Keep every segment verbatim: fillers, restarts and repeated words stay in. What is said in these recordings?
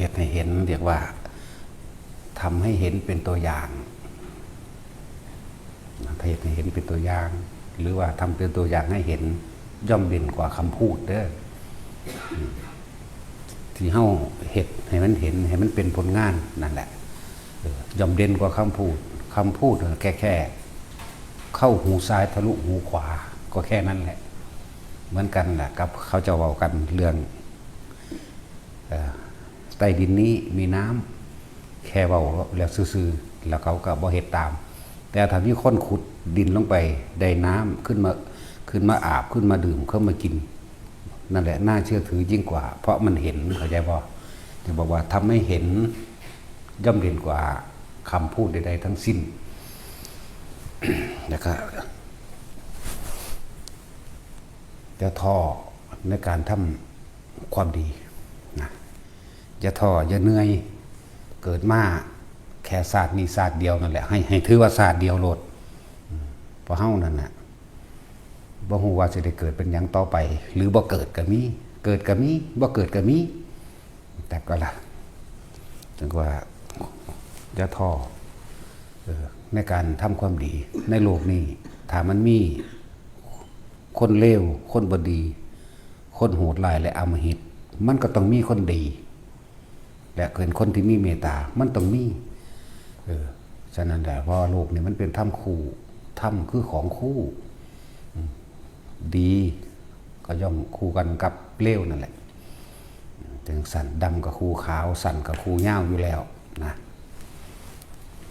เฮ็ดให้เห็น เรียกว่าทำให้เห็นเป็นตัวอย่าง เฮ็ดให้เห็นเป็นตัวอย่าง หรือว่าทำเป็นตัวอย่างให้เห็น ย่อมเด่นกว่าคำพูดเด้อ ที่เฮาเฮ็ดให้มันเห็น ให้มันเป็นผลงานนั่นแหละ เออ ย่อมเด่นกว่าคำพูด คำพูดน่ะแค่ แค่เข้าหูซ้ายทะลุหูขวา ก็แค่นั้นแหละ เหมือนกันแหละกับเขาเจ้าเว้ากันเรื่อง เอ่อ ใต้ดินนี้มีน้ำ แค่เว้าแล้วซื่อๆ แล้วเขาก็บ่เฮ็ดตาม แต่ถ้ามีคนขุดดินลงไป ได้น้ำขึ้นมา ขึ้นมาอาบ ขึ้นมาดื่ม ขึ้นมากิน นั่นแหละน่าเชื่อถือยิ่งกว่า เพราะมันเห็น เข้าใจบ่ จึงบอกว่าทำให้เห็น ย่อมเด่นกว่าคำพูดใดๆทั้งสิ้น แล้วก็อย่าท้อในการทำความดีนะ อย่าท้อ อย่าเหนื่อย เกิดมาแค่ชาตินี้ชาติเดียวนั่นแหละ ให้ ให้ถือว่าชาติเดียวโลด อืม เพราะเฮานั่นน่ะ บ่ฮู้ว่าสิได้เกิดเป็นหยังต่อไป หรือบ่เกิดก็มี เกิดก็มี บ่เกิดก็มี แต่ก็ล่ะ ถึงว่าอย่าท้อ เออ ในการทำความดี ในโลกนี้ ถ้ามันมีคนเลว คนบ่ดี คนโหดร้ายและอำมหิต มันก็ต้องมีคนดี และเป็นคนที่มีเมตตา มันต้องมี เออ ฉะนั้นแหละ เพราะว่าโลกนี้มันเป็นธรรมคู่ ธรรมคือของคู่ อืม ดีก็ย่อมคู่กันกับเลวนั่นแหละ จั่งซั้น ดำก็คู่ขาว สั้นก็คู่ยาวอยู่แล้วนะ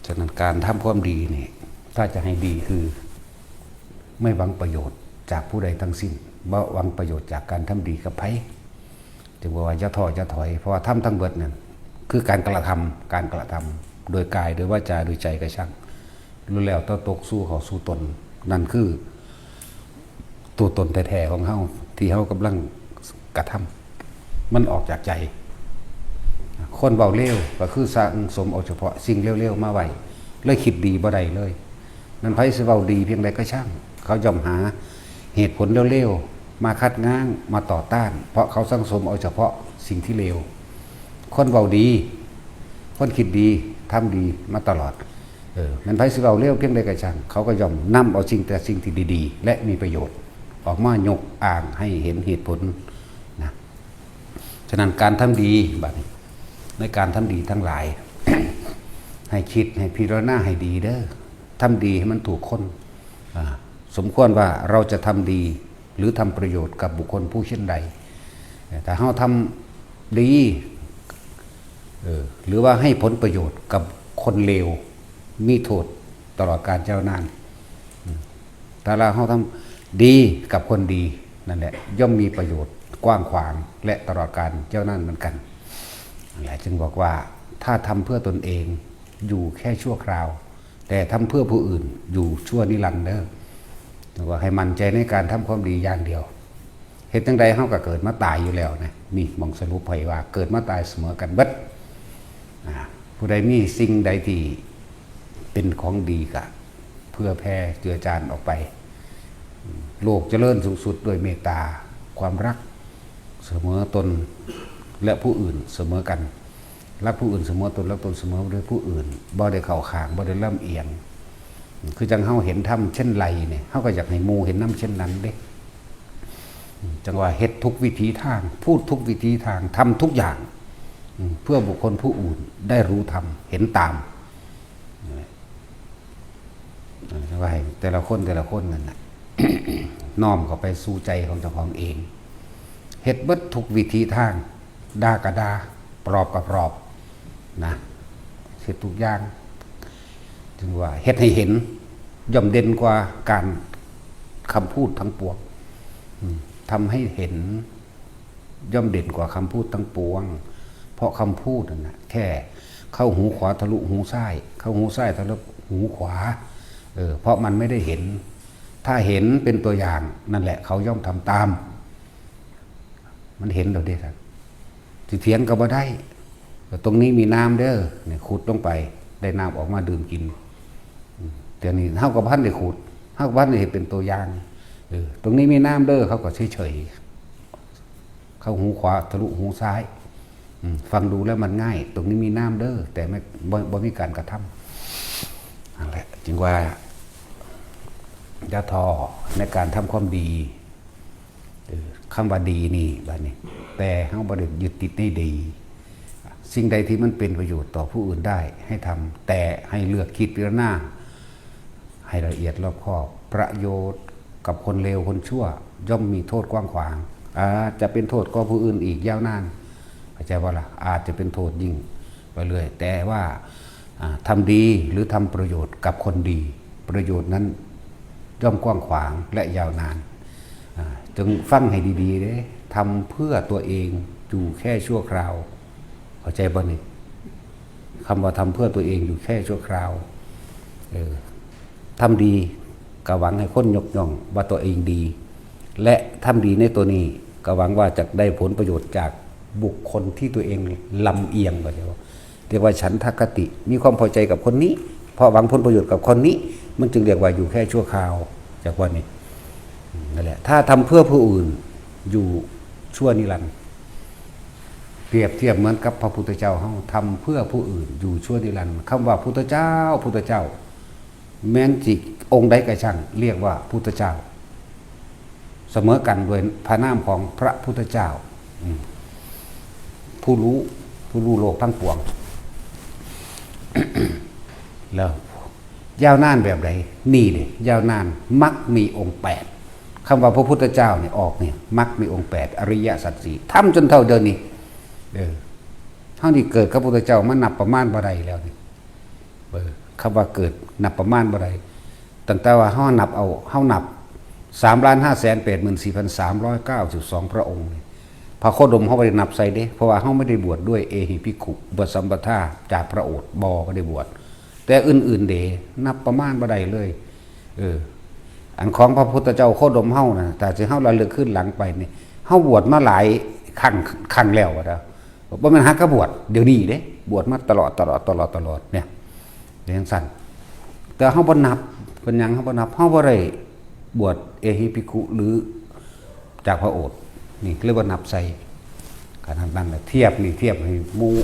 ฉะนั้นการทำความดีนี่ ถ้าจะให้ดีคือ ไม่หวังประโยชน์จากผู้ใดทั้งสิ้น บ่หวังประโยชน์จากการทำดีกับไผ จึงบอกว่าอย่าท้ออย่าถอย เพราะว่าธรรมทั้งเบิดนั่นคือการกระทำ การกระทำ โดยกาย โดยวาจา โดยใจก็ช่าง ล้วนแล้วแต่ตกสู่เขาสู่ตน นั่นคือตัวตนแท้ๆของเฮา ที่เฮากำลังกระทำ มันออกจากใจ คนเว้าเลวก็คือสั่งสมเอาเฉพาะสิ่งเลวๆมาไว้ เลยคิดดีบ่ได้เลย นั้นไผสิเว้าดีเพียงใดก็ช่าง เขาย่อมหาเหตุผลเลวๆมาคัดง้าง มาต่อต้าน เพราะเขาสั่งสมเอาเฉพาะสิ่งที่เลว คนเว้าดี คนคิดดี ทำดีมาตลอด เออ แม่นไผสิเว้าเลวเพียงใดก็ช่าง เขาก็ย่อมนำเอาสิ่งแต่สิ่งที่ดีๆ และมีประโยชน์ ออกมายกอ้างให้เห็นเหตุผลนะ ฉะนั้นการทำดี บัดนี้ ในการทำดีทั้งหลาย ให้คิด ให้พิจารณาให้ดีเด้อ ทำดีให้มันถูกคน อ่า สมควรว่าเราจะทำดี หรือทำประโยชน์กับบุคคลผู้เช่นใด แต่ถ้าเฮาทำดี เออ หรือว่าให้ผลประโยชน์กับคนเลว มีโทษตลอดกาลยาวนาน อืม ถ้าเราเฮาทำดีกับคนดี นั่นแหละ ย่อมมีประโยชน์กว้างขวาง และตลอดกาลยาวนานเหมือนกัน นั่นแหละ จึงบอกว่า ถ้าทำเพื่อตนเอง อยู่แค่ชั่วคราว แต่ทำเพื่อผู้อื่น อยู่ชั่วนิรันดร์เด้อ ว่าให้มั่นใจในการทำความดีอย่างเดียว เฮ็ดจั่งใดเฮาก็เกิดมาตายอยู่แล้วนะ นี่หม่องสรุปให้ว่าเกิดมาตายเสมอกันเบิด อ่า ผู้ใดมีสิ่งใดที่เป็นของดีก็เผื่อแผ่เจือจานออกไป โลกเจริญสูงสุดด้วยเมตตา ความรักเสมอตนและผู้อื่นเสมอกัน รักผู้อื่นเสมอตน รักตนเสมอด้วยผู้อื่น บ่ได้เข้าข้าง บ่ได้ลำเอียง คือจั่งเฮาเห็นธรรมเช่นไรเนี่ย เฮาก็อยากให้หมู่เห็นนำเช่นนั้นเด้ จั่งว่าเฮ็ดทุกวิถีทาง พูดทุกวิถีทาง ทำทุกอย่าง อืม เพื่อบุคคลผู้อื่นได้รู้ธรรม เห็นตาม จั่งว่าให้แต่ละคนแต่ละคนนั่นน่ะ น้อมเข้าไปสู่ใจของเจ้าของเอง เฮ็ดเบิดทุกวิถีทาง ด่าก็ด่า ปลอบก็ปลอบ นะ เฮ็ดทุกอย่าง จึงว่าเฮ็ดให้เห็น ย่อมเด่นกว่าการคำพูดทั้งปวง อืม ทำให้เห็น ย่อมเด่นกว่าคำพูดทั้งปวง เพราะคำพูดนั่นน่ะ แค่เข้าหูขวาทะลุหูซ้าย เข้าหูซ้ายทะลุหูขวา เออ เพราะมันไม่ได้เห็น ถ้าเห็นเป็นตัวอย่าง นั่นแหละ เขาย่อมทำตาม มันเห็นแล้วเด้ สิเถียงก็บ่ได้ ตรงนี้มีน้ำเด้อ เนี่ย ขุดลงไป ได้น้ำออกมาดื่มกิน อืม เดี๋ยวนี้เฮาก็บ่ทันได้ขุด เฮาก็บ่ทันได้เฮ็ดเป็นตัวอย่าง เออ ตรงนี้มีน้ำเด้อ เขาก็เฉยๆ เข้าหูขวาทะลุหูซ้าย อืม ฟังดูแล้วมันง่าย ตรงนี้มีน้ำเด้อ แต่ไม่ บ่ บ่มีการกระทำ นั่นแหละ จึงว่า อย่าท้อในการทำความดี เออ คำว่าดีนี่ บัดนี้ แต่เฮาบ่ได้ยึดติดในดี สิ่งใดที่มันเป็นประโยชน์ต่อผู้อื่นได้ ให้ทำ แต่ให้เลือกคิดพิจารณา ให้ละเอียดรอบคอบ ประโยชน์กับคนเลวคนชั่ว ย่อมมีโทษกว้างขวาง อาจจะเป็นโทษกับผู้อื่นอีกยาวนาน เข้าใจบ่ล่ะ อาจจะเป็นโทษยิ่งไปเรื่อย แต่ว่า อ่า ทำดีหรือทำประโยชน์กับคนดี ประโยชน์นั้นย่อมกว้างขวางและยาวนาน อ่า จึงฟังให้ดีๆเด้ ทำเพื่อตัวเองอยู่แค่ชั่วคราว เข้าใจบ่นี่ คำว่าทำเพื่อตัวเองอยู่แค่ชั่วคราว เออ ทำดีก็หวังให้คนยกย่องว่าตัวเองดี และทำดีในตัวนี้ก็หวังว่าจะได้ผลประโยชน์จากบุคคลที่ตัวเองลำเอียง ก็เรียกว่า เรียกว่าฉันทคติ มีความพอใจกับคนนี้ เพราะหวังผลประโยชน์กับคนนี้ มันจึงเรียกว่าอยู่แค่ชั่วคราว จากวันนี้ นั่นแหละ ถ้าทำเพื่อผู้อื่น อยู่ชั่วนิรันดร์ เปรียบเทียบเหมือนกับพระพุทธเจ้าเฮา ทำเพื่อผู้อื่น อยู่ชั่วนิรันดร์ คำว่าพุทธเจ้า พุทธเจ้า แม้นสิองค์ใดก็ช่าง เรียกว่าพุทธเจ้า เสมอกันโดยพระนามของพระพุทธเจ้า อืม ผู้รู้ ผู้รู้โลกทั้งปวง แล้ว ยาวนานแบบใด นี่เด้ ยาวนาน มรรคมีองค์แปด คำว่าพระพุทธเจ้าเนี่ยออกเนี่ย มรรคมีองค์แปด อริยสัจสี่ ทำจนเท่าเดี๋ยวนี้ เออ เฮานี่เกิดกับพระพุทธเจ้ามานับประมาณบ่ได้แล้วนี่ เออ คำว่าเกิดนับประมาณบ่ได้ ตั้งแต่ว่าเฮานับเอา เฮานับ สามล้านห้าแสนแปดหมื่นสี่พันสามร้อยเก้าสิบสอง พระองค์นี่ พระโคดมเฮาบ่ได้นับใส่เด้ เพราะว่าเฮาไม่ได้บวชด้วย เอหิภิกขุ อุปสัมปทา จากพระโอษฐ์ บ่ บ่ได้บวช แต่อื่นๆเด้ นับประมาณบ่ได้เลย เออ อันของพระพุทธเจ้าโคดมเฮานะ ถ้าสิเฮาระลึกคืนหลังไปนี่ เฮาบวชมาหลายครั้ง ครั้งแล้วอะนะ บ่แม่นหากะบวช เดี๋ยวนี้เด้ บวชมาตลอด ตลอด ตลอด ตลอดเนี่ย เป็นจั่งซั้น แต่เฮาบ่นับ เป็นหยังเฮาบ่นับ เฮาบ่ได้บวช เอหิภิกขุ หรือจากพระโอษฐ์ นี่เรียกว่านับใส่ ขนาดนั้นแหละ เทียบนี่ เทียบให้หมู่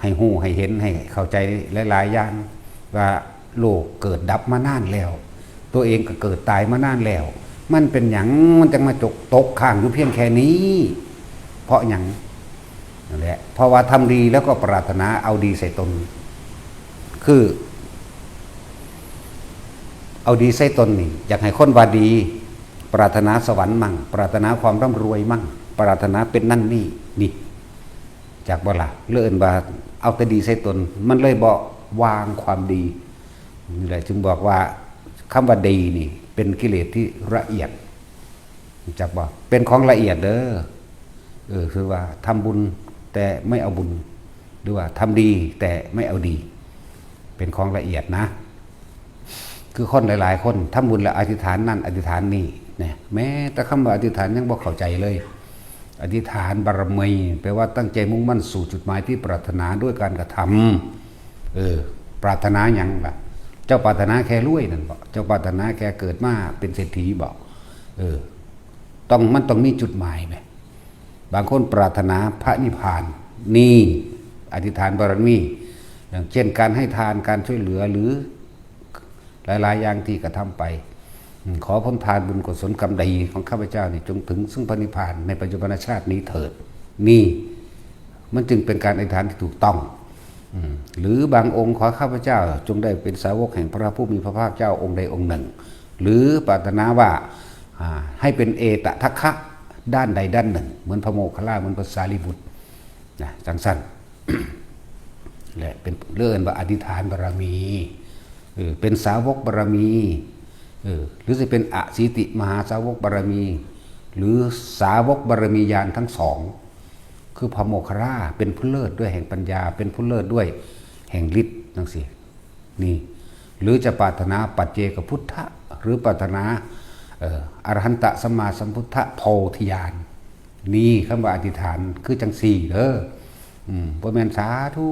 ให้ฮู้ ให้เห็น ให้เข้าใจหลายๆอย่าง ว่าโลกเกิดดับมานานแล้ว ตัวเองก็เกิดตายมานานแล้ว มันเป็นหยัง มันจังมาจก ตกค้างอยู่เพียงแค่นี้ เพราะหยัง นั่นแหละ เพราะว่าทำดีแล้วก็ปรารถนาเอาดีใส่ตน คือ เอาดีใส่ตนนี่ อยากให้คนว่าดี ปรารถนาสวรรค์มั่ง ปรารถนาความร่ำรวยมั่ง ปรารถนาเป็นนั่นนี่ นี่ จักบ่ล่ะ เลยเอิ้นว่าเอาแต่ดีใส่ตน มันเลยบ่วางความดี นี่แหละจึงบอกว่าคำว่าดีนี่ เป็นกิเลสที่ละเอียด จักบ่ เป็นของละเอียดเด้อ เออ คือว่าทำบุญแต่ไม่เอาบุญ หรือว่าทำดีแต่ไม่เอาดี เป็นของละเอียดนะ คือคนหลายๆคนทำบุญแล้วอธิษฐานนั่นอธิษฐานนี่ เนี่ย แม้แต่คำว่าอธิษฐานยังบ่เข้าใจเลย อธิษฐานบารมี แปลว่าตั้งใจมุ่งมั่นสู่จุดหมายที่ปรารถนาด้วยการกระทำ เออ ปรารถนาหยังล่ะ เจ้าปรารถนาแค่รวยนั่นบ่ เจ้าปรารถนาแค่เกิดมาเป็นเศรษฐีบ่ เออ ต้อง มันต้องมีจุดหมายไหม บางคนปรารถนาพระนิพพาน นี่ อธิษฐานบารมี อย่างเช่นการให้ทาน การช่วยเหลือ หรือ หลายๆอย่างที่กระทำไป อืม ขอผลทานบุญกุศลกรรมดีของข้าพเจ้านี่ จงถึงซึ่งพระนิพพานในปัจจุบันชาตินี้เถิด นี่ มันจึงเป็นการอธิษฐานที่ถูกต้อง อืม หรือบางองค์ ขอข้าพเจ้าจงได้เป็นสาวกแห่งพระผู้มีพระภาคเจ้าองค์ใดองค์หนึ่ง หรือปรารถนาว่า อ่า ให้เป็นเอตทัคคะด้านใดด้านหนึ่ง เหมือนพระโมคคัลลา เหมือนพระสารีบุตร นะ จั่งซั้น และเป็นเรื่องว่าอธิษฐานบารมี เออ เป็นสาวกบารมี เออ หรือจะเป็นอสีติมหาสาวกบารมี หรือสาวกบารมีญาณทั้งสอง คือพระโมคคัลลา เป็นผู้เลิศด้วยแห่งปัญญา เป็นผู้เลิศด้วยแห่งฤทธิ์ จั่งซี้ นี่ หรือจะปรารถนาปัจเจกพุทธะ หรือปรารถนา เอ่อ อรหันตสัมมาสัมพุทธโพธิญาณ นี่คำว่าอธิษฐานคือจั่งซี้เด้อ อืม บ่แม่นสาธุ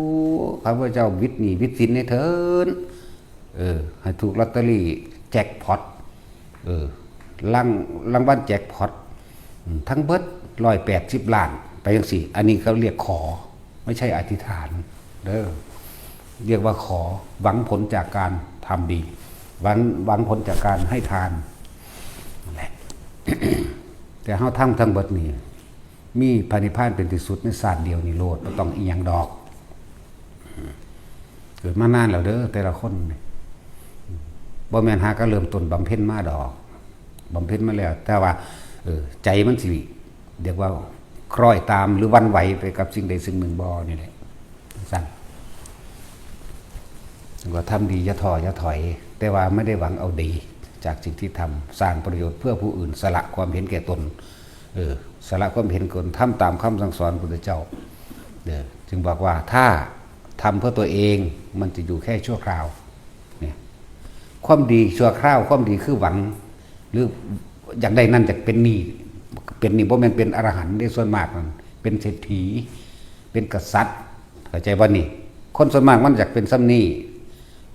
ข้าพเจ้าวิดหนี้วิดสินให้เถิน เออ ให้ถูกลอตเตอรี่แจ็คพอต เออ ราง รางวัลแจ็คพอต อืม ทั้งเบิดร้อยแปดสิบล้าน ไปจังซี่ อันนี้เขาเรียกขอ ไม่ใช่อธิษฐานเด้อ เรียกว่าขอ หวังผลจากการทำดี หวัง หวังผลจากการให้ทาน นั่นแหละ แต่เฮาทำทั้งเบิดนี่ มีพระนิพพานเป็นที่สุดในชาติเดียวนี่โลด บ่ต้องอีหยังดอก เกิดมานานแล้วเด้อ แต่ละคนนี่ บ่แม่นหากะเริ่มต้นบำเพ็ญมาดอก บำเพ็ญมาแล้ว แต่ว่า เออ ใจมันสิ เรียกว่าคล้อยตามหรือหวั่นไหวไปกับสิ่งใดสิ่งหนึ่งบ่ นี่แหละ ซั่น ก็ทำดีอย่าท้ออย่าถอย แต่ว่าไม่ได้หวังเอาดีจากสิ่งที่ทำ สร้างประโยชน์เพื่อผู้อื่น สละความเห็นแก่ตน เออ สละความเห็นแก่ตน ทำตามคำสั่งสอนพระพุทธเจ้า เออ จึงบอกว่าถ้าทำเพื่อตัวเอง มันจะอยู่แค่ชั่วคราว เนี่ย ความดีชั่วคราว ความดีคือหวัง หรืออยากได้นั่น อยากเป็นนี่ เป็นนี่ บ่แม่นเป็นอรหันต์เด้ ส่วนมากนั่นเป็นเศรษฐี เป็นกษัตริย์ เข้าใจบ่นี่ คนส่วนมากมันอยากเป็นส่ำนี่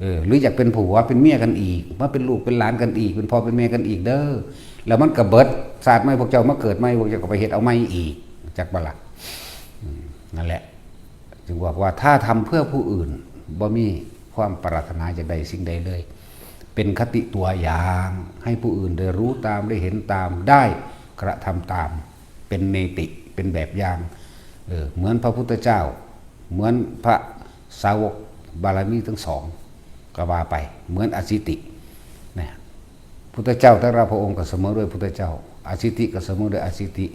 เออ หรืออยากเป็นผัวเป็นเมียกันอีก มาเป็นลูกเป็นหลานกันอีก เป็นพ่อเป็นแม่กันอีกเด้อ แล้วมันก็เบิด ชาติใหม่พวกเจ้ามาเกิดใหม่ พวกเจ้าก็ไปเฮ็ดเอาใหม่อีก จักบ่ล่ะ อืม นั่นแหละ จึงบอกว่าถ้าทำเพื่อผู้อื่น บ่มีความปรารถนาอยากได้สิ่งใดเลย เป็นคติตัวอย่าง ให้ผู้อื่นได้รู้ตาม ได้เห็นตาม ได้กระทำตาม เป็นเนติ เป็นแบบอย่าง เออ เหมือนพระพุทธเจ้า เหมือนพระสาวกบารมีทั้งสอง ก็ว่าไป เหมือนอสิติ นะ พุทธเจ้าแต่ละพระองค์ก็เสมอด้วยพุทธเจ้า อสิติก็เสมอด้วยอสิติ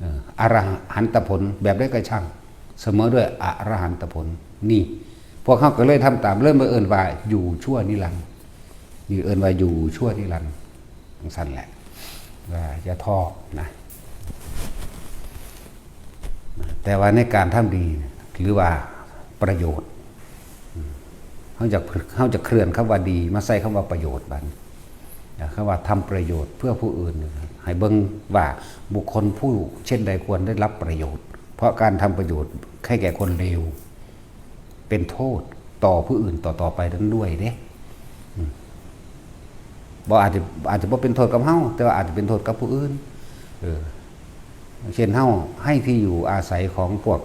เอ่อ อรหันตผลแบบใดก็ช่าง เสมอด้วยอรหันตผล นี่ พวกเขาก็เลยทำตาม เลยมาเอิ้นว่าอยู่ชั่วนิรันดร์ นี่เอิ้นว่าอยู่ชั่วนิรันดร์ จังซั่นแหละ ว่าอย่าท้อนะ แต่ว่าในการทำดี หรือว่าประโยชน์ อืม เฮาจะ เฮาจะเคลื่อนคำว่าดี มาใส่คำว่าประโยชน์บัดนี้ นะ คำว่าทำประโยชน์เพื่อผู้อื่น ให้เบิ่งว่าบุคคลผู้เช่นใดควรได้รับประโยชน์ เพราะการทำประโยชน์ให้แก่คนเลว เป็นโทษต่อผู้อื่นต่อๆ ไปนั้นด้วยเด้ อืม บ่อาจจะ อาจจะบ่เป็นโทษกับเฮา แต่ว่าอาจจะเป็นโทษกับผู้อื่น เออ เช่นเฮาให้ที่อยู่อาศัยของพวก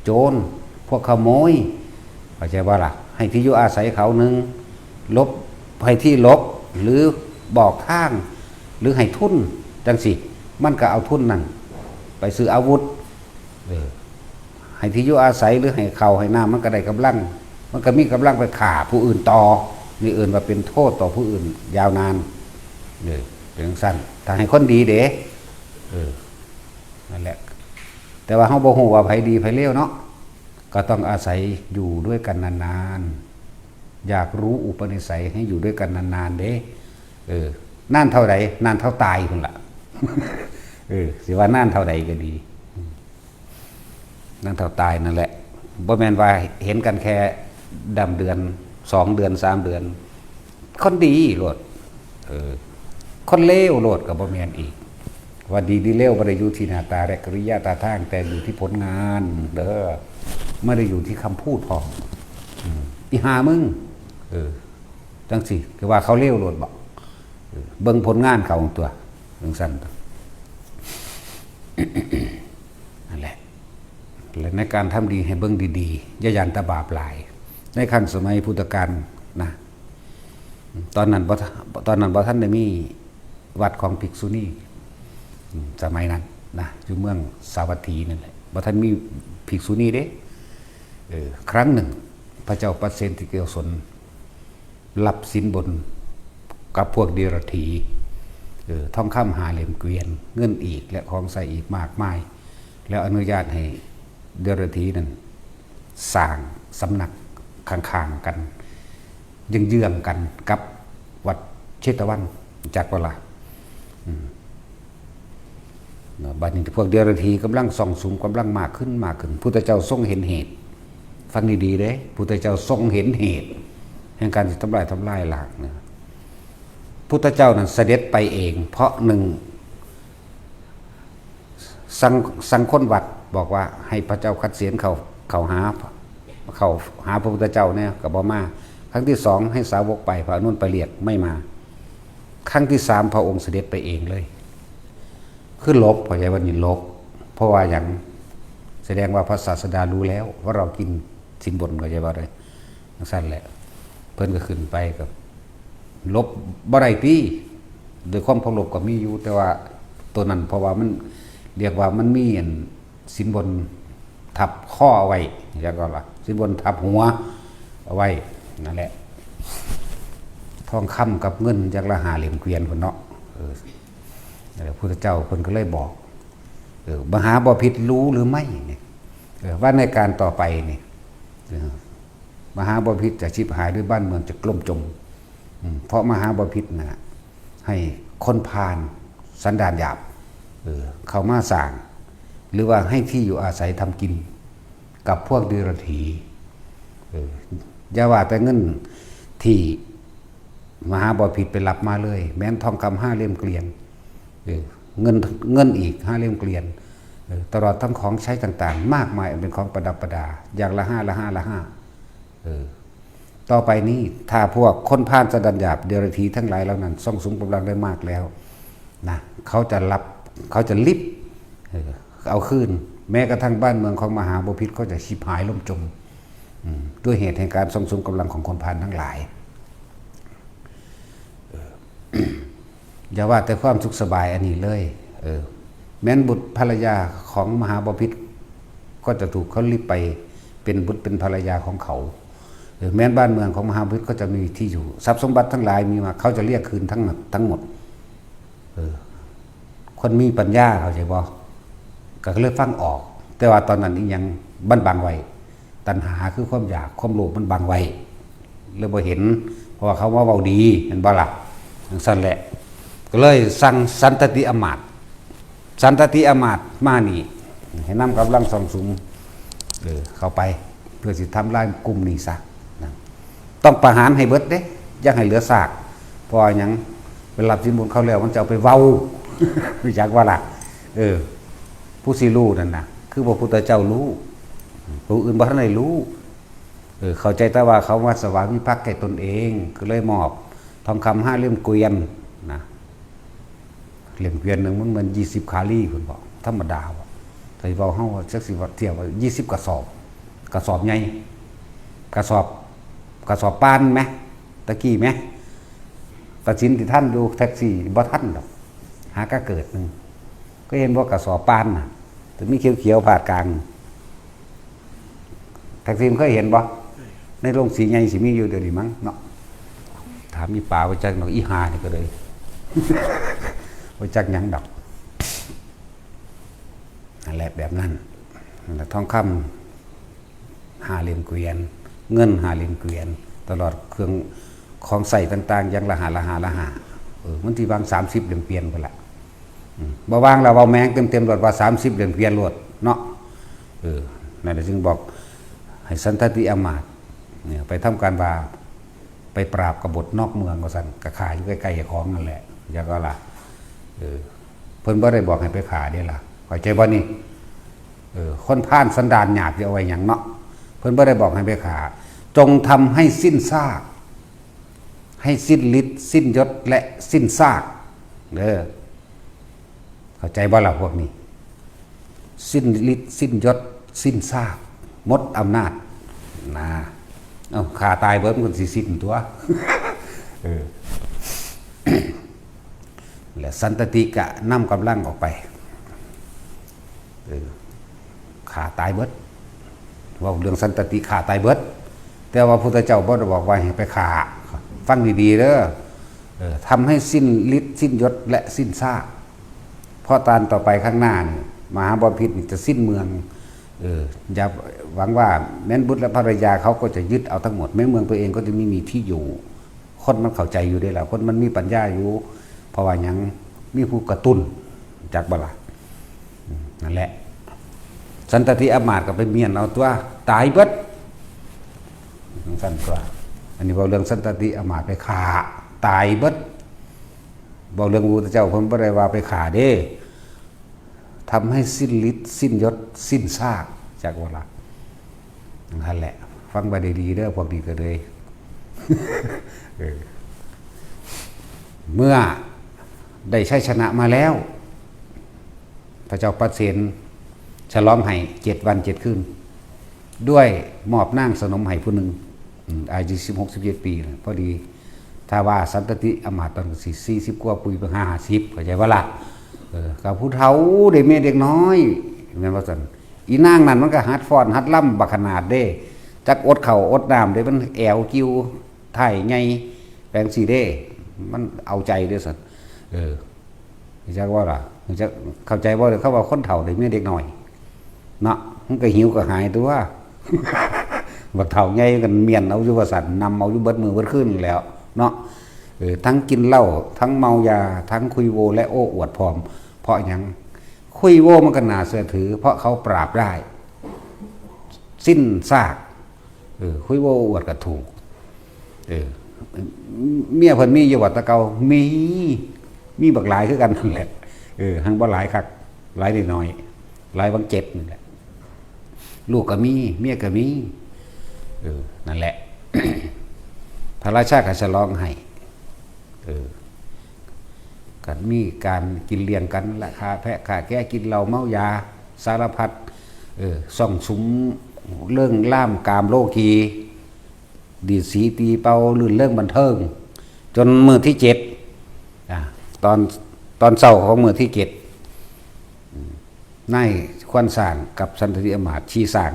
โจร พวกขโมย เข้าใจบ่ล่ะ ให้ที่อยู่อาศัยเขาหนึ่ง หลบ ให้ที่หลบ หรือบอกทาง หรือให้ทุน จังซี้ มันก็เอาทุนนั้นไปซื้ออาวุธ เออ ให้ที่อยู่อาศัยหรือให้ข้าวให้น้ำ มันก็ได้กำลัง มันก็มีกำลังไปฆ่าผู้อื่นต่อ นี่เอิ้นว่าเป็นโทษต่อผู้อื่นยาวนาน เออ เป็นจังซั่น ถ้าให้คนดีเด้ เออ นั่นแหละ แต่ว่าเฮาบ่ฮู้ว่าไผดีไผเลวเนาะ ก็ต้องอาศัยอยู่ด้วยกันนานๆ อยากรู้อุปนิสัยให้อยู่ด้วยกันนานๆ เด้ เออ นานเท่าใด นานเท่าตายพุ้นล่ะ เออ สิว่านานเท่าใดก็ดี นานเท่าตายนั่นแหละ บ่แม่นว่าเห็นกันแค่ดำเดือน สองเดือน สามเดือน คนดีโลด เออ คนเลวโลดก็บ่แม่นอีก ว่าดีหรือเลวบ่ได้อยู่ที่หน้าตาและกิริยาท่าทาง แต่อยู่ที่ผลงานเด้อ ไม่ได้อยู่ที่คำพูดพร้อม อืม อีห่ามึง เออ จังซี้ คือว่าเขาเลวโลดบ่ เออ เบิ่งผลงานเขาตัว จังซั่น นั่นแหละ และในการทำดีให้เบิ่งดีๆ อย่าย่านแต่บาปหลาย ในครั้งสมัยพุทธกาลนะ ตอนนั้นบ่ท- ตอนนั้นบ่ทันได้มีวัดของภิกษุณี อืม สมัยนั้นนะ อยู่เมืองสาวัตถีนั่นแหละ บ่ทันมีภิกษุณีเด้ เออ ครั้งหนึ่ง พระเจ้าปัสเสนทิโกศล รับสินบนกับพวกเดรัจฉี เออ ทองคำห้าเหลี่ยมเกวียน เงินอีก และของใช้อีกมากมาย แล้วอนุญาตให้เดรัจฉีนั้นสร้างสำนักข้างๆ กัน เยื้องๆ กันกับวัดเชตวัน จักบ่ล่ะ อืม เนาะ บัดนี้พวกเดรัจฉีกำลังซ่องสุม กำลังมากขึ้น มากขึ้น พุทธเจ้าทรงเห็นเหตุ ฟังดีๆ เด้ พุทธเจ้าทรงเห็นเหตุ แห่งการสิทำลาย ทำลายล้างนะ พุทธเจ้านั้นเสด็จไปเอง เพราะหนึ่ง สั่ง สั่งคนวัดบอกว่าให้พระเจ้าคัดเสนเข้า เข้าหา เข้าหาพระพุทธเจ้าเนี่ย ก็บ่มา ครั้งที่สองให้สาวกไป พระอานนท์ไปเรียก ไม่มา ครั้งที่สามพระองค์เสด็จไปเองเลย คือหลบ เข้าใจว่านี่หลบ เพราะว่าหยัง แสดงว่าพระศาสดารู้แล้วว่าเรากินศีลบน เข้าใจบ่ได้จังซั่นแหละ เพิ่นก็ขึ้นไปก็หลบบ่ได้ติ ด้วยความเคารพก็มีอยู่ แต่ว่าตัวนั้นเพราะว่ามันเรียกว่ามันมีอันศีลบนทับคอเอาไว้ แล้วก็ล่ะศีลบนทับหัวเอาไว้นั่นแหละ ทองคำกับเงินอย่างละห้าเหลี่ยมเกวียนพุ้นเนาะ เออ แล้วพระพุทธเจ้าเพิ่นก็เลยบอก เออ มหาบพิตรรู้หรือไม่เนี่ย เออ ว่าในการต่อไปเนี่ย เออ มหาบพิตรจะชิบหายหรือบ้านเมืองจะล่มจม อืม เพราะมหาบพิตรนะให้คนพาลสันดานหยาบ เออ เข้ามาสร้าง หรือว่าให้ที่อยู่อาศัยทำกิน กับพวกเดรัจฉี เออ อย่าว่าแต่เงินที่มหาบพิตรไปรับมาเลย แม้นทองคำห้าเหลี่ยมเกวียน เออ เงิน เงินอีกห้าเหลี่ยมเกวียน เออ ตลอดทั้งของใช้ต่างๆ มากมายอันเป็นของประดับประดา อย่างละห้า ละห้า ละห้า เออ ต่อไปนี้ถ้าพวกคนพาลสันดานหยาบเดรัจฉีทั้งหลายเหล่านั้นซ่องสุมกำลังได้มากแล้วนะ เขาจะรับ เขาจะริบ เออ เอาคืน แม้กระทั่งบ้านเมืองของมหาบพิตรก็จะชิบหายล่มจม อืม ด้วยเหตุแห่งการซ่องสุมกำลังของคนพาลทั้งหลาย เออ อย่าว่าแต่ความสุขสบายอันนี้เลย เออ แม้นบุตรภรรยาของมหาบพิตรก็จะถูกเขาริบไปเป็นบุตรเป็นภรรยาของเขา เออ แม้นบ้านเมืองของมหาบพิตรก็จะมีที่อยู่ ทรัพย์สมบัติทั้งหลายมีมา เขาจะเรียกคืนทั้งหมด ทั้งหมด เออ คนมีปัญญาเข้าใจบ่ ก็เลยฟังออก แต่ว่าตอนนั้นอีหยังมันบังไว้ ตัณหาคือความอยาก ความโลภมันบังไว้ เลยบ่เห็น เพราะว่าเขามาเว้าดี เห็นบ่ล่ะ จังซั่นแหละ ก็เลยสั่งสันตติอำมาตย์ สันตติอำมาตย์มานี่ ให้นำกำลังซ่องสุม เออ เข้าไป เพื่อสิทำลายกลุ่มนี้ซะนะ ต้องประหารให้เบิดเด้ อย่าให้เหลือซาก เพราะว่าหยัง ไปรับศีลบนเขาแล้ว มันจะเอาไปเว้า รู้จักบ่ล่ะ เออ ผู้สิรู้นั่นน่ะ คือพระพุทธเจ้ารู้ ผู้อื่นบ่ทันได้รู้ เออ เข้าใจแต่ว่าเขามาสวามิภักดิ์แก่ตนเอง ก็เลยมอบทองคำห้าเหลี่ยมเกวียนนะ เหลี่ยมเกวียนหนึ่งมันเหมือนยี่สิบขาลีพุ้นบ่ ธรรมดาบ่ ถ้าสิเว้าเฮาจักสิว่าเทียบว่ายี่สิบกระสอบ กระสอบใหญ่ กระสอบ กระสอบป่านแหม ตะกี้แหม กสิณที่ทันอยู่แท็กซี่บ่ทันดอก หากะเกิดหนึ่ง ก็เห็นบ่กระสอบป่านน่ะ แต่มีเขียวๆ พาดกลาง แท็กซี่เคยเห็นบ่ ในโรงสีใหญ่สิมีอยู่เดี๋ยวนี้มั้งเนาะ ถามอีป๋าว่าจักดอก อีห่านี่ก็เลย ว่าจักหยังดอก นั่นแหละแบบนั้น นั่นแหละ ทองคำห้าเหลี่ยมเกวียน เงินห้าเหลี่ยมเกวียน ตลอดเครื่องของใช้ต่างๆ อย่างละห้า ละห้า ละห้า เออ มันสิวางสามสิบเหลี่ยมเกวียนพุ้นล่ะ อืม บ่วางแล้ว เว้าแมงเต็มๆ โลดว่าสามสิบเหลี่ยมเกวียนโลดเนาะ เออ นั่นแหละจึงบอกให้สันตติอำมาตย์เนี่ยไปทำการว่า ไปปราบกบฏนอกเมืองว่าซั่น ก็ฆ่าอยู่ใกล้ๆ ของนั่นแหละ แล้วก็ล่ะ เออ เพิ่นบ่ได้บอกให้ไปฆ่าเด้ล่ะ เข้าใจบ่นี่ เออ คนพาลสันดานหยาบสิเอาไว้หยังเนาะ เพิ่นบ่ได้บอกให้ไปฆ่า จงทำให้สิ้นซาก ให้สิ้นฤทธิ์ สิ้นยศ และสิ้นซาก เด้อ เข้าใจบ่ล่ะพวกนี้ สิ้นฤทธิ์ สิ้นยศ สิ้นซาก หมดอำนาจ นะ เอ้า ฆ่าตายเบิดมันก็สิสิ้นตัว เออ และสันตติกะนำกำลังออกไป เออ ฆ่าตายเบิด เว้าเรื่องสันตติฆ่าตายเบิด แต่ว่าพุทธเจ้าบ่ได้บอกว่าให้ไปฆ่า ฟังดีๆ เด้อ เออ ทำให้สิ้นฤทธิ์ สิ้นยศ และสิ้นซาก เพราะตอนต่อไปข้างหน้านี่ มหาบพิตรนี่จะสิ้นเมือง เออ อย่าหวังว่าแม้นบุตรและภรรยาเขาก็จะยึดเอาทั้งหมด แม้เมืองตัวเองก็จะไม่มีที่อยู่ คนมันเข้าใจอยู่เด้ล่ะ คนมันมีปัญญาอยู่ เพราะว่าหยัง มีผู้กระตุ้น จักบ่ล่ะ อืม นั่นแหละ สันตติอำมาตย์ก็ไปเมียนเอาตัว ตายเบิด จังซั่นตัว อันนี้เว้าเรื่องสันตติอำมาตย์ไปฆ่า ตายเบิด เว้าเรื่องพระพุทธเจ้าเพิ่นบ่ได้ว่าไปฆ่าเด้ ทำให้สิ้นฤทธิ์ สิ้นยศ สิ้นซาก จักบ่ล่ะ นั่นแหละ ฟังไว้ดีๆ เด้อ พวกนี้ก็เลย เออ เมื่อได้ชัยชนะมาแล้ว พระเจ้าปเสน ฉลองให้เจ็ดวันเจ็ดคืน ด้วยมอบนางสนมให้ผู้หนึ่ง อืม อายุสิบหก สิบเจ็ด ปีนะ พอดี ถ้าว่าสันตติอำมาตย์ตอนนั้นสิ สี่สิบ กว่า ปี ไปหา ห้าสิบ เข้าใจบ่ล่ะ เออ กับผู้เฒ่าได้เมียเด็กน้อย แม่นบ่ซั่น อีนางนั่นมันก็หัดฟ้อนหัดรำบักขนาดเด้ จักอดข้าวอดน้ำเด้ มันแอวกิ่วท้ายใหญ่ แปลงสีเด้ มันเอาใจเด้ซั่น เออ จักว่าล่ะ จักเข้าใจบ่เด้อ เขาว่าคนเฒ่าได้เมียเด็กน้อย เนาะ มันก็หิวก็หายตัว บักเฒ่าใหญ่กันเมียนเอาอยู่ว่าซั่น นำเอาอยู่เบิดมื้อเบิดคืนแหล้ว เนาะ เออ ทั้งกินเหล้า ทั้งเมายา ทั้งคุยโวและโอ้อวดพร้อม เพราะหยัง คุยโวมันก็น่าเชื่อถือ เพราะเขาปราบได้ สิ้นซาก เออ คุยโวอวดก็ถูก เออ เมียเพิ่นมีอยู่บ่แต่เก่า มี มีบักหลายคือกันนั่นแหละ เออ หังบ่หลายคัก หลายน้อยๆ หลายบักเจ็ดนี่แหละ ลูกก็มี เมียก็มี เออ นั่นแหละ พระราชาก็ฉลองให้ เออ ก็มีการกินเลี้ยงกันละ ฆ่าแพะฆ่าแกะ กินเหล้าเมายา สารพัด เออ ซ่องสุมเรื่องล่ามกามโลกี ดีดสีตีเป่า รื่นเริงบันเทิง จนมื้อที่เจ็ด อ่า ตอน ตอนเช้าของมื้อที่เจ็ด อืม นายควานช้างกับสันตติอำมาตย์ ขี่ช้าง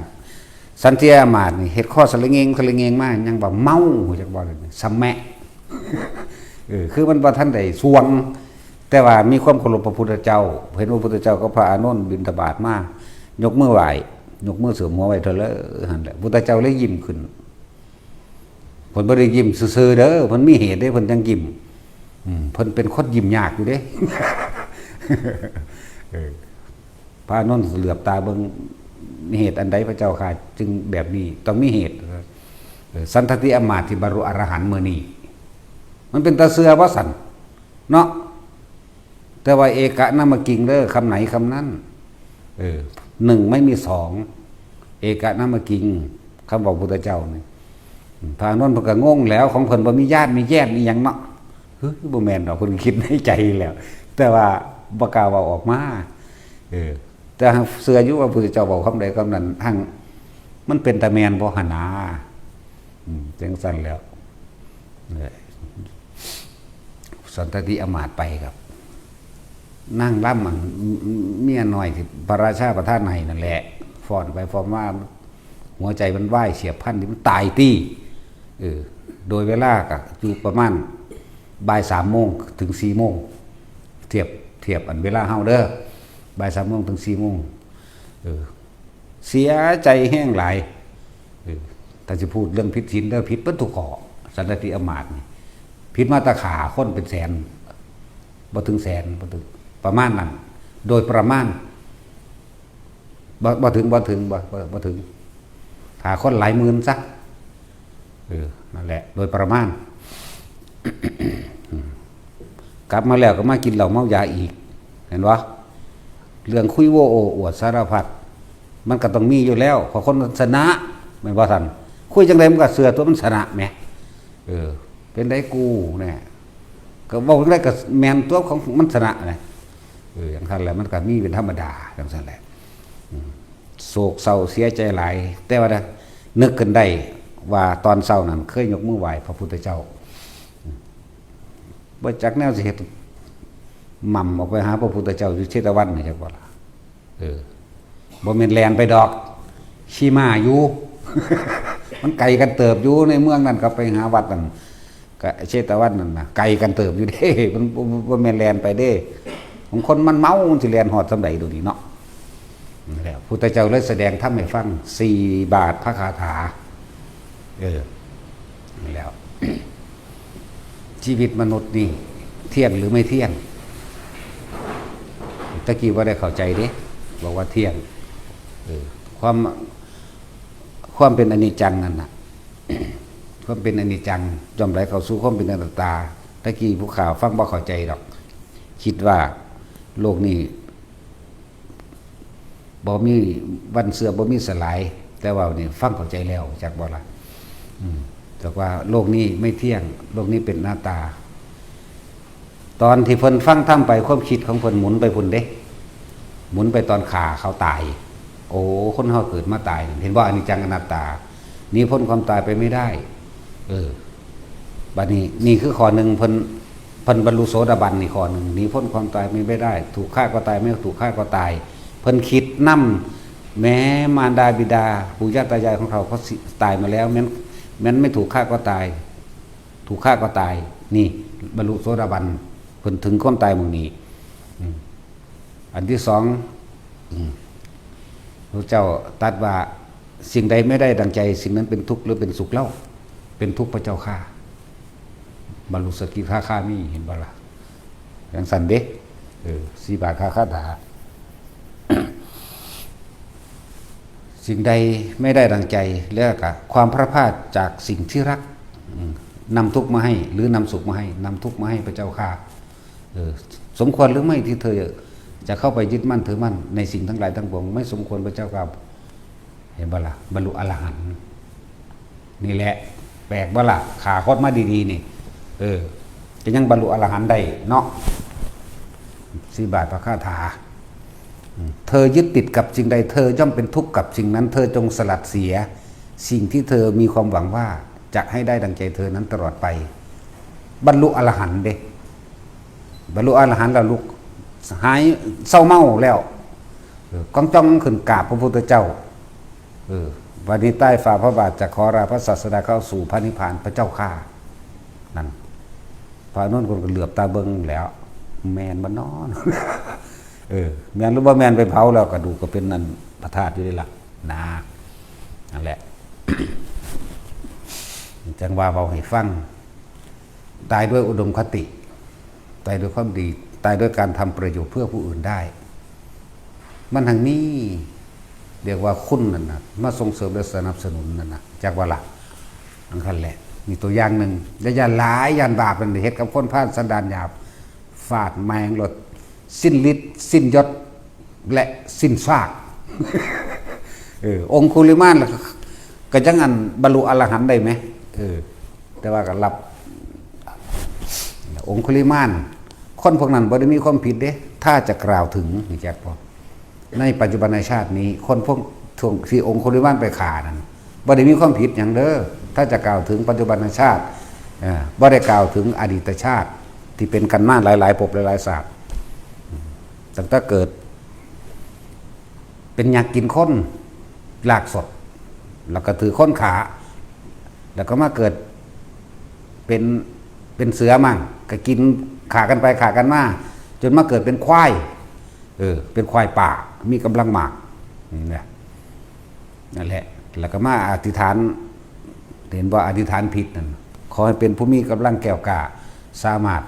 สันตติอำมาตย์นี่เฮ็ดคอสะละเงงสะละเงงมา ยังว่าเมา จักบ่เลย สะแมะ เออ คือมันบ่ทันได้ส่วง แต่ว่ามีความเคารพพระพุทธเจ้า เห็นพระพุทธเจ้ากับพระอานนท์บิณฑบาตมา ยกมือไหว้ ยกมือสวมหัวไว้เท่านั้นแหละ พุทธเจ้าเลยยิ้มขึ้น เพิ่นบ่ได้ยิ้มซื่อๆเด้อ เพิ่นมีเหตุเด้ เพิ่นจังยิ้ม อืม เพิ่นเป็นคนยิ้มยากอยู่เด้ เออ พระอานนท์เหลือบตาเบิ่ง มีเหตุอันใดพระเจ้าข้า จึงแบบนี้ ต้องมีเหตุ เออ สันตติอำมาตย์ที่บรรลุอรหันต์มื้อนี้ มันเป็นตาเชื่อบ่ซั่น เนาะ แต่ว่าเอกะนามกิงเด้อ คำไหนคำนั้น เออ หนึ่งไม่มีสอง เอกะนามกิง คำบอกพุทธเจ้านี่ พระอานนท์เพิ่นก็งงแล้ว ของเพิ่นบ่มีญาติมีแยดมีหยังเนาะ เฮ้ย บ่แม่นดอก เพิ่นคิดในใจแล้ว แต่ว่าบ่กล้าเว้าออกมา เออ แต่เชื่ออยู่ว่าพุทธเจ้าเว้าคำใดคำนั้น หั่น มันเป็นตาแม่นบ่หั่นนา อืม จังซั่นแล้ว เออ สันตติอำมาตย์ไปครับ นางรำอันเมียน้อยที่พระราชาประทานให้นั่นแหละ ฟ้อนไปฟ้อนมา หัวใจมันวายเฉียบพลัน ที่มันตายตี้ เออ โดยเวลาก็อยู่ประมาณบ่ายสามโมงถึงสี่โมง เทียบ เทียบอันเวลาเฮาเด้อ บ่ายสามโมงถึงสี่โมง เออ เสียใจแฮงหลาย เออ ถ้าสิพูดเรื่องผิดศีลเด้อ ผิดเบิดทุกข้อ สันตติอำมาตย์นี่ ผิดมาตราฆ่าคนเป็นแสน บ่ถึงแสน บ่ถึง ประมาณนั้น โดยประมาณ บ่ บ่ถึง บ่ถึง บ่ บ่ บ่ถึง ฆ่าคนหลายหมื่นซะ เออ นั่นแหละ โดยประมาณ กลับมาแล้วก็มากินเหล้าเมายาอีก เห็นบ่ เรื่องคุยโวโอ้อวดสารพัด มันก็ต้องมีอยู่แล้ว เพราะคนชนะ แม่นบ่ซั่น คุยจั่งใดมันก็เชื่อตัวมันชนะแหม เออ เป็นไดกูแน่ ก็เว้าจั่งใดก็แม่นตัวของมันชนะนะ เออ จั่งซั่นแหละ มันก็มีเป็นธรรมดา จั่งซั่นแหละ อืม โศกเศร้าเสียใจหลาย แต่ว่านึกขึ้นได้ว่าตอนเช้านั้นเคยยกมือไหว้พระพุทธเจ้า อืม บ่จักแนวสิเฮ็ด หม่ำออกไปหาพระพุทธเจ้าอยู่เชตวันนี่จักบ่ล่ะ เออ บ่แม่นแล่นไปดอก ขี่ม้าอยู่ มันไกลกันเติบอยู่ ในเมืองนั่นก็ไปหาวัดนั่น ก็เชตวันนั่นน่ะ ไกลกันเติบอยู่เด้ มันบ่ บ่ บ่แม่นแล่นไปเด้ ของคนมันเมา มันสิแล่นฮอดส่ำใดดูนี่เนาะ นั่นแหละ พุทธเจ้าเลยแสดงธรรมให้ฟัง สี่บาทพระคาถา เออ นั่นแหล้ว ชีวิตมนุษย์นี่ เที่ยงหรือไม่เที่ยง ตะกี้บ่ได้เข้าใจเด้ บอกว่าเที่ยง เออ ความ ความเป็นอนิจจังนั่นน่ะ ความเป็นอนิจจัง ย่อมไหลเข้าสู่ความเป็นอนัตตา ตะกี้ผู้ข้าฟังบ่เข้าใจดอก คิดว่าโลกนี้ บ่มีวันเสื่อม บ่มีสลาย แต่ว่านี่ฟังเข้าใจแล้ว จักบ่ล่ะ อืม จักว่าโลกนี้ไม่เที่ยง โลกนี้เป็นอนัตตา ตอนที่เพิ่นฟังธรรมไป ความคิดของเพิ่นหมุนไปพุ้นเด้ หมุนไปตอนฆ่าเขาตาย โอ้ คนเฮาเกิดมาตาย เห็นบ่ อนิจจังอนัตตา หนีพ้นความตายไปไม่ได้ เออ บัดนี้ นี่คือข้อหนึ่ง เพิ่น เพิ่นบรรลุโสดาบันนี่ข้อหนึ่ง หนีพ้นความตายไปไม่ได้ ถูกฆ่าก็ตาย ไม่ถูกฆ่าก็ตาย เพิ่นคิดนำ แม้มารดาบิดา ปู่ย่าตายายของเขา เขาสิตายมาแล้ว แม้น แม้นไม่ถูกฆ่าก็ตาย ถูกฆ่าก็ตาย นี่ บรรลุโสดาบัน เพิ่นถึงความตายหมู่นี้ อืม อันที่สอง อืม พระเจ้าตรัสว่า สิ่งใดไม่ได้ดังใจ สิ่งนั้นเป็นทุกข์หรือเป็นสุขเล่า เป็นทุกข์พระเจ้าข้า บรรลุสกิทาคามี เห็นบ่ล่ะ จั่งซั้นเด้ เออ สีบาทคาคาถา สิ่งใดไม่ได้ดังใจ แล้วก็ความพลัดพรากจากสิ่งที่รัก อืม นำทุกข์มาให้ หรือนำสุขมาให้ นำทุกข์มาให้พระเจ้าข้า เออ สมควรหรือไม่ที่เธอจะเข้าไปยึดมั่นถือมั่นในสิ่งทั้งหลายทั้งปวง ไม่สมควรพระเจ้าข้า เห็นบ่ล่ะ บรรลุอรหันต์ นี่แหละ แปลกบ่ล่ะ ฆ่าคนมาดีๆ นี่ เออ ก็ยังบรรลุอรหันต์ได้เนาะ สีบาทพระคาถา อืม เธอยึดติดกับสิ่งใด เธอย่อมเป็นทุกข์กับสิ่งนั้น เธอจงสลัดเสีย สิ่งที่เธอมีความหวังว่าจะให้ได้ดังใจเธอนั้นตลอดไป บรรลุอรหันต์เด้ บรรลุอรหันต์แล้วลุก หายเศร้าเมาแล้ว เออ ก้องจ้องขึ้นกราบพระพุทธเจ้า เออ วันนี้ใต้ฝ่าพระบาทจะขอลาพระศาสดาเข้าสู่พระนิพพานพระเจ้าข้า นั่น พระอานนท์คนก็เหลือบตาเบิ่งแล้ว แม่นบ่น้อ เออ แม่นหรือบ่แม่น ไปเผาแล้วกระดูกก็เป็นนั่นพระธาตุอยู่นี่ล่ะ นะ นั่นแหละ จั่งว่าเว้าให้ฟัง ตายด้วยอุดมคติ ตายด้วยความดี ตายด้วยการทำประโยชน์เพื่อผู้อื่นได้ มันหังมี เรียกว่าคุณนั่นน่ะ มาส่งเสริมและสนับสนุนนั่นน่ะ จักว่าล่ะ อันคันแหละ มีตัวอย่างหนึ่ง และย่านหลาย ย่านบาปนั่นเฮ็ดกับคนพาลสันดานหยาบ ฟาดแม่งโลด สิ้นฤทธิ์ สิ้นยศ และสิ้นซาก เออ องคุลิมานล่ะ ก็จั่งอันบรรลุอรหันต์ได้ไหม เออ แต่ว่าก็รับ องคุลิมาน คนพวกนั้นบ่ได้มีความผิดเด้ ถ้าจะกล่าวถึง นี่จักบ่ ในปัจจุบันชาตินี้ คนพวกที่องคุลิมานไปฆ่านั่น บ่ได้มีความผิดหยังเด้อ ถ้าจะกล่าวถึงปัจจุบันชาติ เอ่อ บ่ได้กล่าวถึงอดีตชาติ ที่เป็นกันมาหลายๆ ภพหลายๆ ชาติ ตั้งแต่เกิด เป็นยักษ์กินคน ลากศพ แล้วก็ถือคนฆ่า แล้วก็มาเกิดเป็น เป็นเสือมั่ง ก็กิน ฆ่ากันไปฆ่ากันมา จนมาเกิดเป็นควาย เออ เป็นควายป่า มีกำลังมาก เนี่ย นั่นแหละ แล้วก็มาอธิษฐาน เห็นว่าอธิษฐานผิดนั่น ขอให้เป็นผู้มีกำลังแกล้วกล้า สามารถ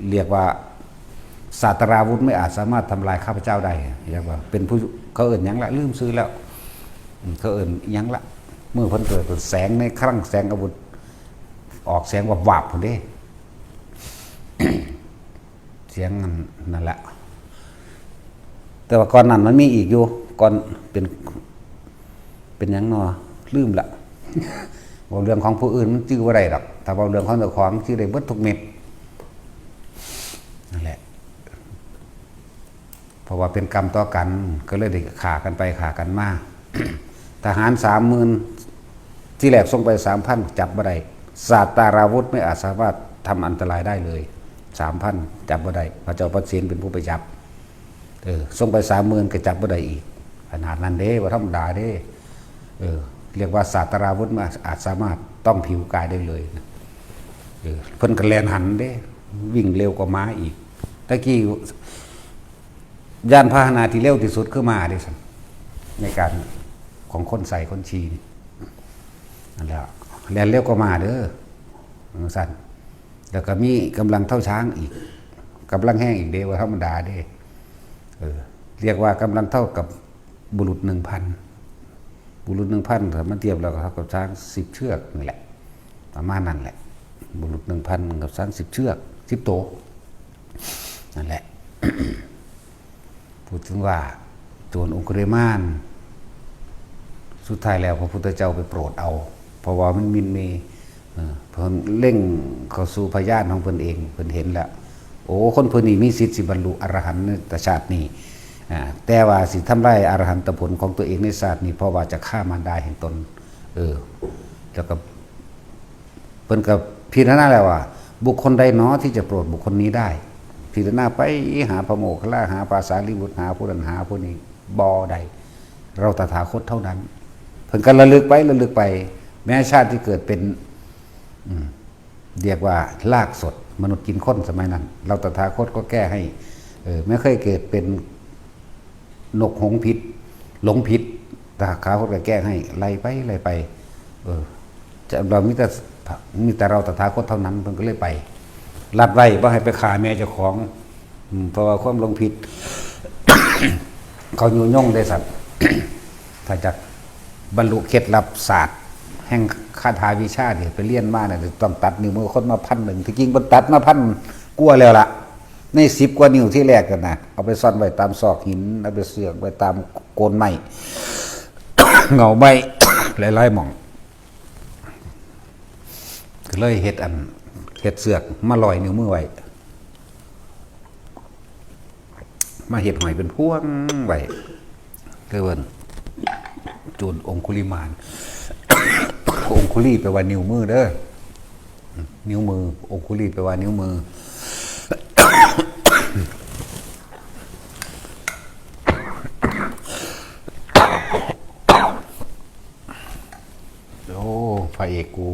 เรียกว่า ศาสตราวุธไม่อาจสามารถทำลายข้าพเจ้าได้ เรียกว่าเป็นผู้ เขาเอิ้นหยังละ ลืมชื่อแล้ว อืม เขาเอิ้นหยังละ เมื่อเพิ่นเกิดแสงในครั้งแสงอาวุธ ออกแสงวับวับพุ้นเด้ เสียงนั่น นั่นแหละ แต่ว่าก่อนนั้นมันมีอีกอยู่ ก่อนเป็น เป็นหยังน้อ ลืมละ เว้าเรื่องของผู้อื่นมันจื่อบ่ได้ดอก ถ้าเว้าเรื่องของเจ้าของจื่อได้เบิดทุกเม็ด นั่นแหละ เพราะว่าเป็นกรรมต่อกัน ก็เลยได้ฆ่ากันไปฆ่ากันมา ทหารสามหมื่น ที่แรกส่งไปสามพัน จับบ่ได้ ศาสตราวุธไม่อาจสามารถทำอันตรายได้เลย สามพัน จับบ่ได้ พระเจ้าประสิทธิ์เป็นผู้ไปจับ เออ ส่งไปสามหมื่น ก็จับบ่ได้อีก ขนาดนั้นเด้ บ่ธรรมดาเด้ เออ เรียกว่าศาสตราวุธไม่อาจสามารถต้องผิวกายได้เลยนะ เออ เพิ่นก็แล่นหันเด้ วิ่งเร็วกว่าม้าอีก ตะกี้ ยานพาหนะที่เร็วที่สุดคือม้าเด้ซั่น ในการของคนใส่คนขี่นี่ นั่นแหละ แล่นเร็วกว่าม้าเด้อ จั่งซั้น แล้วก็มีกำลังเท่าช้างอีก กำลังแฮงอีกเด้ บ่ธรรมดาเด้ เออ เรียกว่ากำลังเท่ากับบุรุษหนึ่งพัน บุรุษหนึ่งพัน ถ้ามาเทียบแล้วก็เท่ากับช้างสิบเชือกนี่แหละ ประมาณนั้นแหละ บุรุษหนึ่งพัน กับช้างสิบเชือก สิบโต นั่นแหละ พูดถึงว่าโจรองคุลิมาน สุดท้ายแล้วพระพุทธเจ้าไปโปรดเอา เพราะว่ามันหมิ่นเมย์ เออ เพิ่นเล็งเข้าสู่พยานของเพิ่นเอง เพิ่นเห็นแล้ว โอ้ คนผู้นี้มีสิทธิ์สิบรรลุอรหันต์ในชาตินี้ อ่า แต่ว่าสิทำลายอรหันตผลของตัวเองในชาตินี้ เพราะว่าจะฆ่ามารดาแห่งตน เออ แล้วก็ เพิ่นก็พิจารณาแล้วว่า บุคคลใดหนอที่จะโปรดบุคคลนี้ได้ พิจารณาไปหาพระโมคคัลลา หาพระสารีบุตร หาผู้นั้นหาผู้นี้ บ่ได้ เราตถาคตเท่านั้น เพิ่นก็ระลึกไประลึกไป แม้ชาติที่เกิดเป็น อืม เรียกว่ารากสด มนุษย์กินคนสมัยนั้น เราตถาคตก็แก้ให้ เออ ไม่เคยเกิดเป็นนกหงส์ผิด หลงผิด ตถาคตก็แก้ให้ ไล่ไปไล่ไป เออ จะ เรามีแต่ มีแต่เราตถาคตเท่านั้น เพิ่นก็เลยไป ลัดไว้บ่ให้ไปฆ่าแม่เจ้าของ อืม เพราะว่าความหลงผิด เขายุยงได้สัตว์ ถ้าจักบรรลุเคล็ดลับศาสตร์ แห่งคาถาวิชาเนี่ย ไปเรียนมาเนี่ย ต้องตัดนิ้วมือคนมาพันหนึ่ง ที่จริงมันตัดมาพันกว่าแล้วล่ะ ในสิบกว่านิ้วที่แรกกันนะ เอาไปซ่อนไว้ตามซอกหิน เอาไปเสือกไว้ตามโคนไม้ เงาไม้ หลายๆหม่อง ก็เลยเฮ็ดอัน เฮ็ดเสือกมาร้อยนิ้วมือไว้ มาเฮ็ดห้อยเป็นพวงไว้ เรียกว่าโจรองคุลิมาน องคุลีแปลว่านิ้วมือเด้อ นิ้วมือ องคุลีแปลว่านิ้วมือ โอ้ พระเอกกู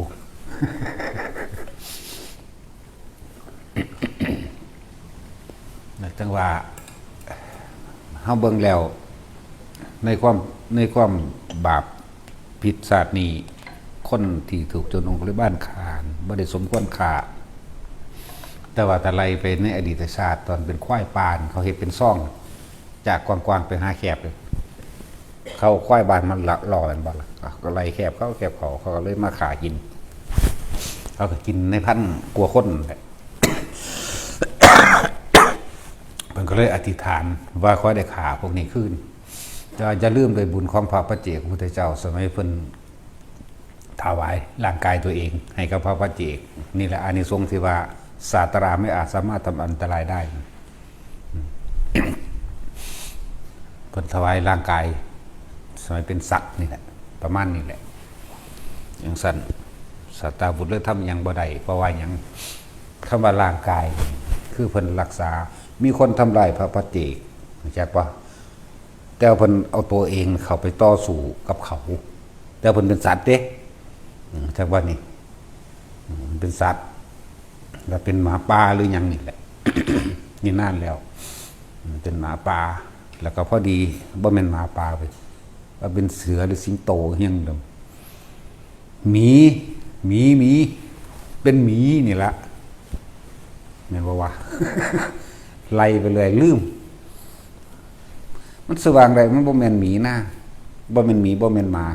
นะ จังว่า เฮาเบิ่งแล้ว ในความ ในความบาปผิดชาตินี้ คนที่ถูกโจรองคุลิมานฆ่าบ่ได้สมควรฆ่า แต่ว่าถ้าไล่ไปในอดีตชาติ ตอนเป็นควายป่า เขาเฮ็ดเป็นซอง จากกว้างๆไปหาแคบเลย เขาควายบ้านมันละลอแม่นบ่ล่ะ ก็ไล่แคบเขาแคบเขา เขาก็เลยมาฆ่ากิน เขาก็กินในพันกว่าคนแหละ เพิ่นก็เลยอธิษฐานว่าขอได้ฆ่าพวกนี้คืน แต่ว่าอย่าลืมโดวยบุญของพระปัจเจกพระพุทธเจ้า สมัยเพิ่นถวายร่างกายตัวเองให้กับพระปัจเจก นี่แหละอานิสงส์ที่ว่าศาสตราไม่อาจสามารถทำอันตรายได้ เพิ่นถวายร่างกาย สมัยเป็นสัตว์นี่แหละ ประมาณนี้แหละ จั่งซั่น ศาสตราวุธเลยทำหยังบ่ได้ เพราะว่าหยัง คำว่าร่างกาย คือเพิ่นรักษา มีคนทำลายพระปัจเจก รู้จักบ่ แต่ว่าเพิ่นเอาตัวเองเข้าไปต่อสู้กับเขา แต่เพิ่นเป็นสัตว์เด้ อืม จักว่านี่ อืม เป็นสัตว์ แล้วเป็นหมาป่าหรือหยังนี่แหละ นี่นานแล้ว อืม เป็นหมาป่า แล้วก็พอดี บ่แม่นหมาป่าเว้ย ว่าเป็นเสือหรือสิงโตอิหยังเด้อ หมี หมี หมี เป็นหมีนี่ละ แม่นบ่วะ ไล่ไปเลย ลืม มันสว่างได้ มันบ่แม่นหมีนะ บ่แม่นหมี บ่แม่นหมา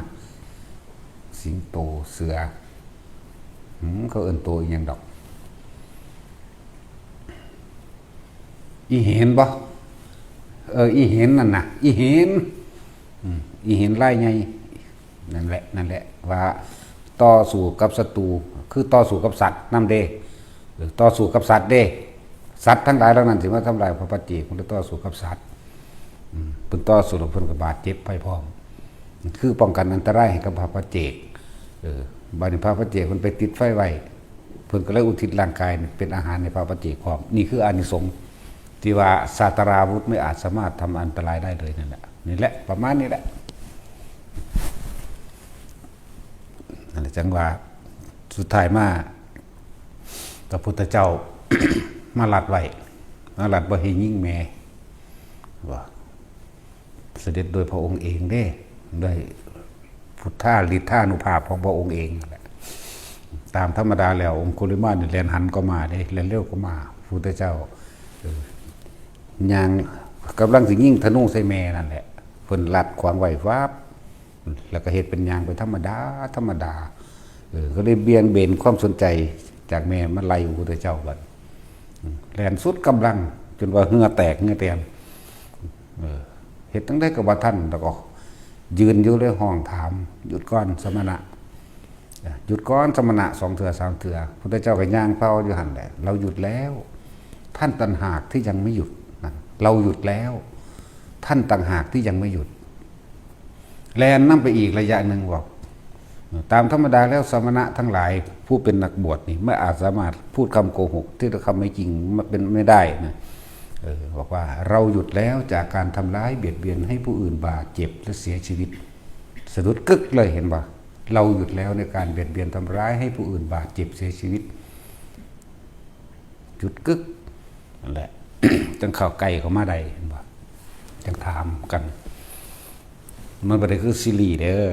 สิงโต เสือ หืม เขาเอิ้นโตอิหยังดอก อีเห็นบ่ เออ อีเห็นนั่นน่ะ อีเห็น อืม อีเห็นลายใหญ่ นั่นแหละ นั่นแหละ ว่าต่อสู้กับศัตรู คือต่อสู้กับสัตว์นำเด้ เออ ต่อสู้กับสัตว์เด้ สัตว์ทั้งหลายเหล่านั้นสิมาทำลายพระปัจเจก เพิ่นเลยต่อสู้กับสัตว์ อืม เพิ่นต่อสู้แล้วเพิ่นก็บาดเจ็บไปพร้อม คือป้องกันอันตรายให้กับพระปัจเจก เออ บัดนี้พระปัจเจกเพิ่นไปติดไฟไว้ เพิ่นก็เลยอุทิศร่างกายเป็นอาหารให้พระปัจเจกพร้อม นี่คืออานิสงส์ที่ว่าศาสตราวุธไม่อาจสามารถทำอันตรายได้เลยนั่นแหละ นี่แหละ ประมาณนี้แหละ นั่นแหละ จั่งว่าสุดท้ายมา พระพุทธเจ้า มาลัดไว้ มาลัดบ่ให้ยิงแม่ ว่า เสด็จโดยพระองค์เองเด้ ด้วยพุทธาฤทธานุภาพของพระองค์เองนั่นแหละ ตามธรรมดาแล้วองคุลิมานนี่แล่นหันก็มาเด้ แล่นเร็วก็มา พุทธเจ้า เออ ย่างกำลังสิยิงธนูใส่แม่นั่นแหละ เพิ่นลัดขวางไว้ฟับ แล้วก็เฮ็ดเป็นย่างไปธรรมดา ธรรมดา เออ ก็เลยเบี่ยงเบนความสนใจจากแม่มาไล่พระพุทธเจ้าบัด อืม แล่นสุดกำลัง จนว่าเหงื่อแตกเหงื่อแตน เออ เฮ็ดจั่งใดก็บ่ทัน แล้วก็ยืนอยู่เลยฮ้องถาม "หยุดก่อนสมณะ หยุดก่อนสมณะ" สองเทื่อสามเทื่อ พุทธเจ้าก็ย่างเฝ้าอยู่หั่นแหละ "เราหยุดแล้ว ท่านต่างหากที่ยังไม่หยุดนะ เราหยุดแล้ว ท่ ท่านต่างหากที่ยังไม่หยุด แล่นนำไปอีกระยะหนึ่งบอก ตามธรรมดาแล้วสมณะทั้งหลายผู้เป็นนักบวชนี่ไม่อาจสามารถพูดคำโกหกที่คำไม่จริงมันเป็นไม่ได้นะ เออ บอกว่าเราหยุดแล้วจากการทำร้ายเบียดเบียนให้ผู้อื่นบาดเจ็บและเสียชีวิต สะดุดกึกเลยเห็นปะ เราหยุดแล้วในการเบียดเบียนทำร้ายให้ผู้อื่นบาดเจ็บเสียชีวิต หยุดกึกนั่นแหละ จังเข้าใกล้เข้ามาได้เห็นปะ จังถามกัน มันบ่ได้คือซีรีส์เด้อ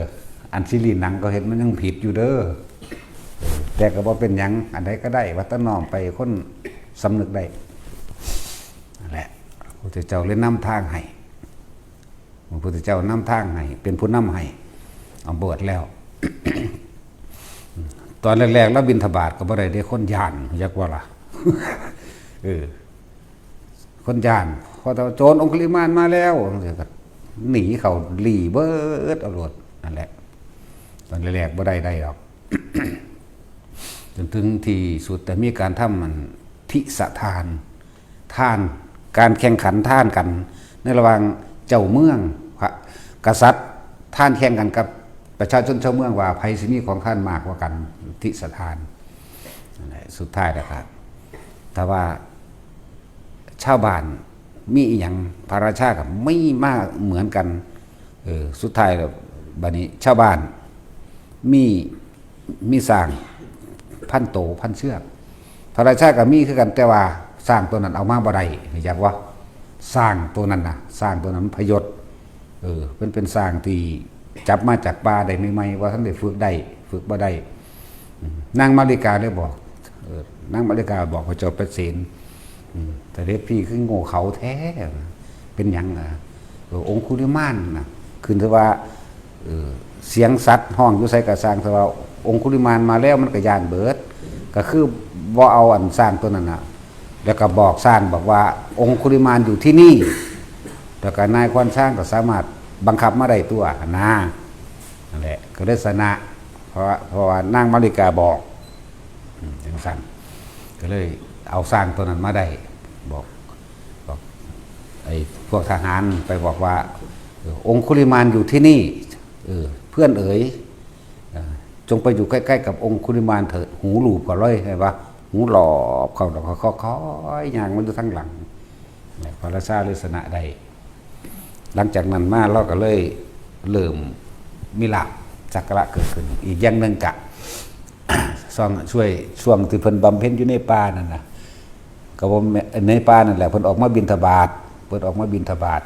อันซีรีส์หนังเขาเฮ็ดมันยังผิดอยู่เด้อ แต่ก็บ่เป็นหยัง อันใดก็ได้ ว่าแต่น้อมไปคนสำนึกได้ นั่นแหละ พระพุทธเจ้าเลยนำทางให้ พระพุทธเจ้านำทางให้ เป็นผู้นำให้ เอาบวชแล้ว ตอนแรกๆ แล้วบิณฑบาตก็บ่ได้เด้ คนย้าน จักว่าล่ะ เออ คนย้าน พอโจรองคุลิมานมาแล้ว หนีเขาหลีเบิดเอาโลด นั่นแหละ ตอนแรกๆ บ่ได้ได้ดอก จนถึงที่สุด แต่มีการทำมันทิสทาน ทาน การแข่งขันทานกัน ในระหว่างเจ้าเมือง พระกษัตริย์ ทานแข่งกันกับประชาชนชาวเมืองว่าไผสิมีของทานมากกว่ากัน ทิสทาน นั่นแหละ สุดท้ายแล้วครับ แต่ว่าชาวบ้านมีอีหยัง พระราชาก็มีมากเหมือนกัน เออ สุดท้ายแล้ว บัดนี้ชาวบ้านมี มีช้างพันโตพันเชือก พระราชาก็มีคือกัน แต่ว่าช้างตัวนั้นเอามาบ่ได้ อยากว่าช้างตัวนั้นนะ ช้างตัวนั้นมันพยศ เออ เป็น เป็นช้างที่จับมาจากป่าได้ใหม่ๆ ว่าท่านได้ฝึกได้ ฝึกบ่ได้ อืม นางมาริกาเลยบอก เออ นางมาริกาบอกพระเจ้าประเสน อืม แต่เด็กพี่คือโง่เขาแท้ เป็นหยังล่ะ เออ องคุลิมานนะ ขึ้นแต่ว่า เออ เสียงสัตว์ฮ้องอยู่ไสกะซ่าง แต่ว่าองคุลิมานมาแล้วมันก็ย้านเบิด ก็คือบ่เอาอันช้างตัวนั้นน่ะ แล้วก็บอกช้างบอกว่าองคุลิมานอยู่ที่นี่ แล้วก็นายควานช้างก็สามารถบังคับมาได้ตัวนะ นั่นแหละ ก็เลยชนะ เพราะว่า เพราะว่านางมาริกาบอก อืม จังซั่น ก็เลยเอาช้างตัวนั้นมาได้ บอก บอก ไอ้พวกทหารไปบอกว่า เออ องคุลิมานอยู่ที่นี่ เออ เพื่อนเอ๋ย เออ จงไปอยู่ใกล้ๆกับองคุลิมานเถิด หูลูบเขาเลย เห็นปะ หูหลอบเขา แล้วก็ค่อยๆย่างมาอยู่ทางหลัง เนี่ย พระราชาเลยชนะได้ หลังจากนั้นมาเราก็เลยเริ่มมีลาภสักการะเกิดขึ้น อีกอย่างหนึ่งกะ ช่วง ช่วย ช่วงที่เพิ่นบำเพ็ญอยู่ในป่านั่นนะ ก็บ่แม่น ในป่านั่นแหละ เพิ่นออกมาบิณฑบาต เพิ่นออกมาบิณฑบาต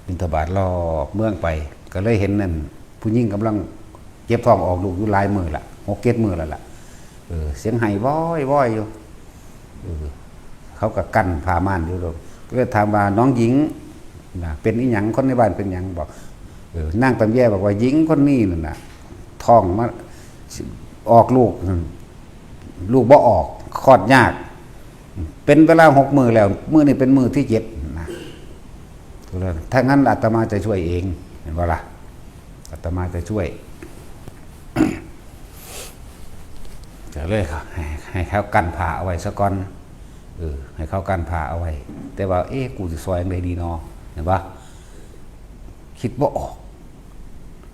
บิณฑบาตรอบเมืองไป ก็เลยเห็นนั่น ผู้หญิงกำลังเจ็บท้องออกลูกอยู่หลายมื้อละ หกเจ็ดมื้อแล้วล่ะ เออ เสียงไห้ว้อยว้อยอยู่ เออ เขาก็กั้นผ้าม่านอยู่ดอก ก็เลยถามว่า "น้องหญิง นะ เป็นอีหยัง คนในบ้านเป็นหยัง" บอก เออ นางตำแยบอกว่า "หญิงคนนี้นั่นน่ะ ท้องมา ออกลูกนั่น ลูกบ่ออก คลอดยาก เป็นเวลาหกมื้อแล้ว มื้อนี้เป็นมื้อที่เจ็ด" นะ "ถ้างั้นอาตมาจะช่วยเอง" เห็นบ่ล่ะ "อาตมาจะช่วย" ก็เลยให้ ให้เขากั้นผ้าเอาไว้ซะก่อน เออ ให้เขากั้นผ้าเอาไว้ แต่ว่า "เอ๊ะ กูสิซอยจั่งใดดีนอ" เห็นบ่ คิดบ่ออก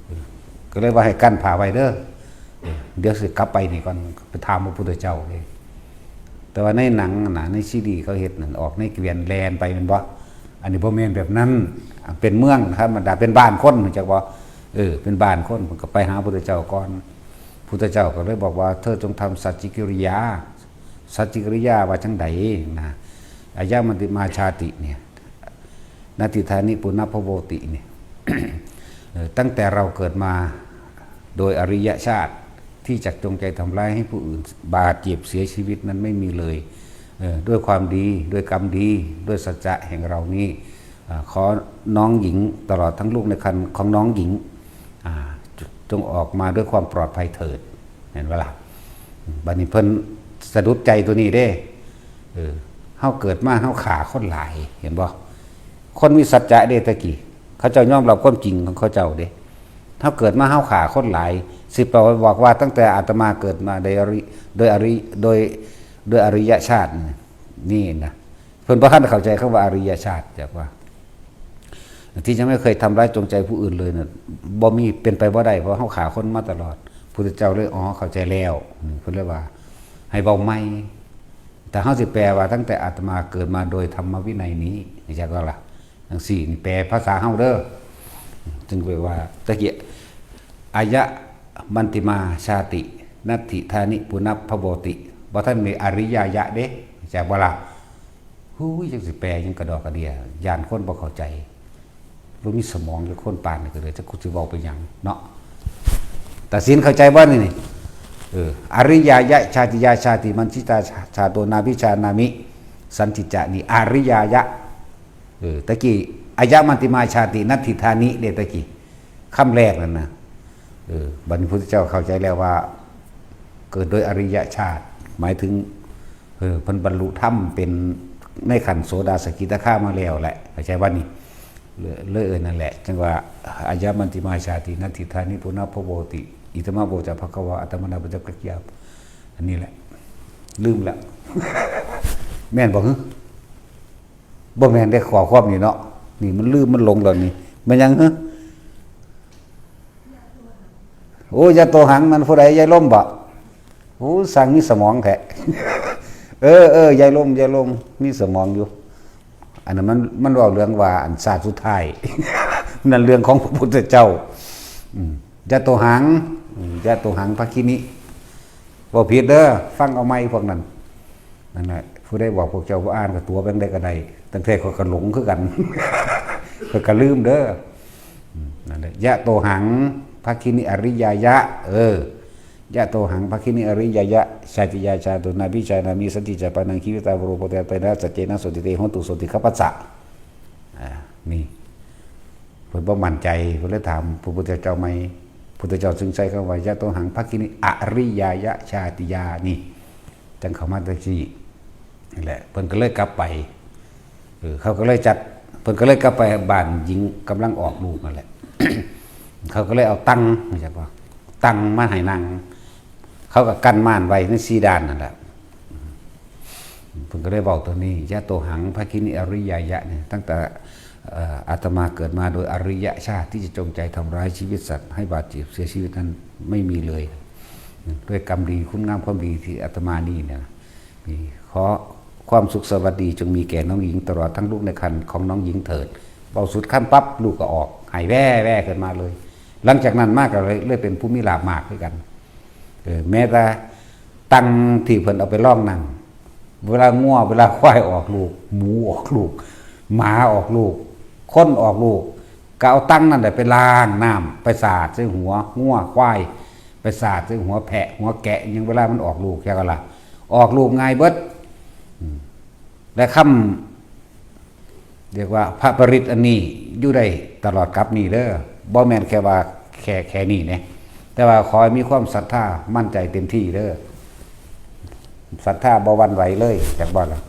เออ ก็เลยว่าให้กั้นผ้าไว้เด้อ เออ เดี๋ยวสิกลับไปนี่ก่อน ไปถามพระพุทธเจ้าเด้ แต่ว่าในหนังน่ะ ในซีรีส์เขาเฮ็ดนั่น ออกในเกวียนแล่นไปแม่นบ่ อันนี้บ่แม่นแบบนั้น เป็นเมืองธรรมดา เป็นบ้านคน รู้จักบ่ เออ เป็นบ้านคน เพิ่นก็ไปหาพุทธเจ้าก่อน พุทธเจ้าก็เลยบอกว่า "เธอจงทำสัจจิกิริยา สัจจิกิริยาว่าจั่งใด" นะ "อายะมัตติมาชาติ" เนี่ย "นัตถิทานิปุณพโวติ" เนี่ย เออ ตั้งแต่เราเกิดมาโดยอริยชาติ ที่จะจงใจทำร้ายให้ผู้อื่นบาดเจ็บเสียชีวิตนั้นไม่มีเลย เออ ด้วยความดี ด้วยกรรมดี ด้วยสัจจะแห่งเรานี้ อ่า ขอน้องหญิงตลอดทั้งลูกในครรภ์ของน้องหญิง อ่า จ- จงออกมาด้วยความปลอดภัยเถิด เห็นบ่ล่ะ บัดนี้เพิ่นสะดุดใจตัวนี้เด้ เออ เฮาเกิดมาเฮาฆ่าคนหลาย เห็นบ่ คนมีสัจจะเด้ตะกี้ เขาเจ้ายอมรับความจริงของเขาเจ้าเด้ เฮาเกิดมาเฮาฆ่าคนหลาย สิไปบอกว่าตั้งแต่อาตมาเกิดมาโดยอริ- โดยอริ- โดย- โดยอริยชาตินี่ นี่นะ เพิ่นบ่ทันเข้าใจคำว่าอริยชาติ จักว่า ที่ยังไม่เคยทำร้ายจงใจผู้อื่นเลยน่ะ บ่มี เป็นไปบ่ได้ เพราะเฮาฆ่าคนมาตลอด พุทธเจ้าเลย อ๋อ เข้าใจแล้ว อืม เพิ่นเลยว่า ให้เว้าใหม่ แต่เฮาสิแปลว่า ตั้งแต่อาตมาเกิดมาโดยธรรมวินัยนี้ จักว่าล่ะ จังซี่ นี่แปลภาษาเฮาเด้อ จึงไปว่า ตะกี้ อายะมันติมาชาติ นัตถิทานิปุนัพพโวติ บ่ทันมีอริยายะเด้ จักว่าล่ะ หูย จักสิแปลหยังกระดอกกระเดีย ย่านคนบ่เข้าใจ บ่มีสมองจักคนปานนี่ก็เลย จักกูสิเว้าไปหยังเนาะ ตัดสินเข้าใจบ่นี่นี่ เออ อริยายะชาติยาชาติมันชิตาชาโตนาวิชานามิ สันติจานิ อริยายะ เออ ตะกี้ อายะมันติมาชาติ นัตถิทานิ เด้ตะกี้ คำแรกนั่นนะ เออ บัดนี้พุทธเจ้าเข้าใจแล้วว่า เกิดโดยอริยชาติ หมายถึง เออ เพิ่นบรรลุธรรมเป็นในขั้นโสดาสกิทาคามาแล้วแหละ เข้าใจว่านี่ เลย เลยเออ นั่นแหละ จังว่า อายะมันติมาชาติ นัตถิทานิปุนัพพโวติ อิตมะโวจะภะคะวา อัตตมนาปัญจวัคคียา อันนี้แหละ ลืมแล้ว แม่นบ่ฮึ บ่แม่นได้ข้อความนี่เนาะ นี่มันลืมมันหลงแล้วนี่ มันหยังฮึ โอ้ ยะโตหัง มันผู้ใด ยายลมบ่ โอ้ สั่งมีสมองแท้ เออ เออ ยายลม ยายลม มีสมองอยู่ อันนั้นมัน มันเว้าเรื่องว่าอันชาติสุดท้าย นั่นเรื่องของพระพุทธเจ้า อืม ยะโตหัง อืม ยะโตหัง ภะคินิ เว้าผิดเด้อ ฟังเอาใหม่พวกนั้น นั่นแหละ ผู้ใดบอกพวกเจ้าบ่อ่านก็ตั๋วไปจั่งใดก็ได้ ตั้งแต่ข้อยก็หลงคือกัน ข้อยก็ลืมเด้อ อืม นั่นแหละ ยะโตหัง ภะคินิ อริยายะ เออ ยะโตหัง ภะคินิ อริยายะ ชาติยาชาโตนาภิชานามิ สันติจาปานัง ชีวิตา วโร โพธิยา เตนะ สัจเจนะ โสติเต โหตุ โสติคปัสสะ อ่า นี่ เพิ่นบ่มั่นใจ เพิ่นเลยถามพระพุทธเจ้าใหม่ พุทธเจ้าจึงใช้คำว่า ยะโตหัง ภะคินิ อริยายะ ชาติยา นี่ จั่งเข้ามาจั่งซี่ นั่นแหละ เพิ่นก็เลยกลับไป เออ เขาก็เลยจัด เพิ่นก็เลยกลับไปบ้านหญิงกำลังออกลูกนั่นแหละ เขาก็เลยเอาตัง รู้จักบ่ ตังมาให้นั่ง เขาก็กั้นม่านไว้ในสี่ด้านนั่นแหละ เพิ่นก็เลยเว้าตัวนี้ ยะโตหัง ภะคินิ อริยายะ เนี่ย ตั้งแต่ เอ่อ อาตมาเกิดมาโดยอริยชาติที่จะจงใจทำร้ายชีวิตสัตว์ให้บาดเจ็บเสียชีวิตนั้นไม่มีเลย ด้วยกรรมดีคุณงามความดีที่อาตมานี่เนี่ย มีขอความสุขสวัสดีจงมีแก่น้องหญิงตลอดทั้งลูกในครรภ์ของน้องหญิงเถิด เว้าสุดคำปั๊บ ลูกก็ออก ไห้แว่แว่ขึ้นมาเลย หลังจากนั้นมาก็เลย เลยเป็นผู้มีลาภมากคือกัน เออ แม้แต่ตังที่เพิ่นเอาไปรองนั่ง เวลางัว เวลาควายออกลูก หมูออกลูก หมาออกลูก คนออกลูก ก็เอาตังนั่นแหละไปล้างน้ำ ไปสาดใส่หัวงัวควาย ไปสาดใส่หัวแพะ หัวแกะ หยัง เวลามันออกลูก จั่งว่าล่ะ ออกลูกง่ายเบิด อืม และคำ เรียกว่าพระปริตรอันนี้อยู่ได้ตลอดกาลนี้เด้อ บ่แม่นแค่ว่าแค่ แค่นี้เด้ แต่ว่าขอให้มีความศรัทธามั่นใจเต็มที่เด้อ ศรัทธาบ่หวั่นไหวเลย จักบ่ล่ะ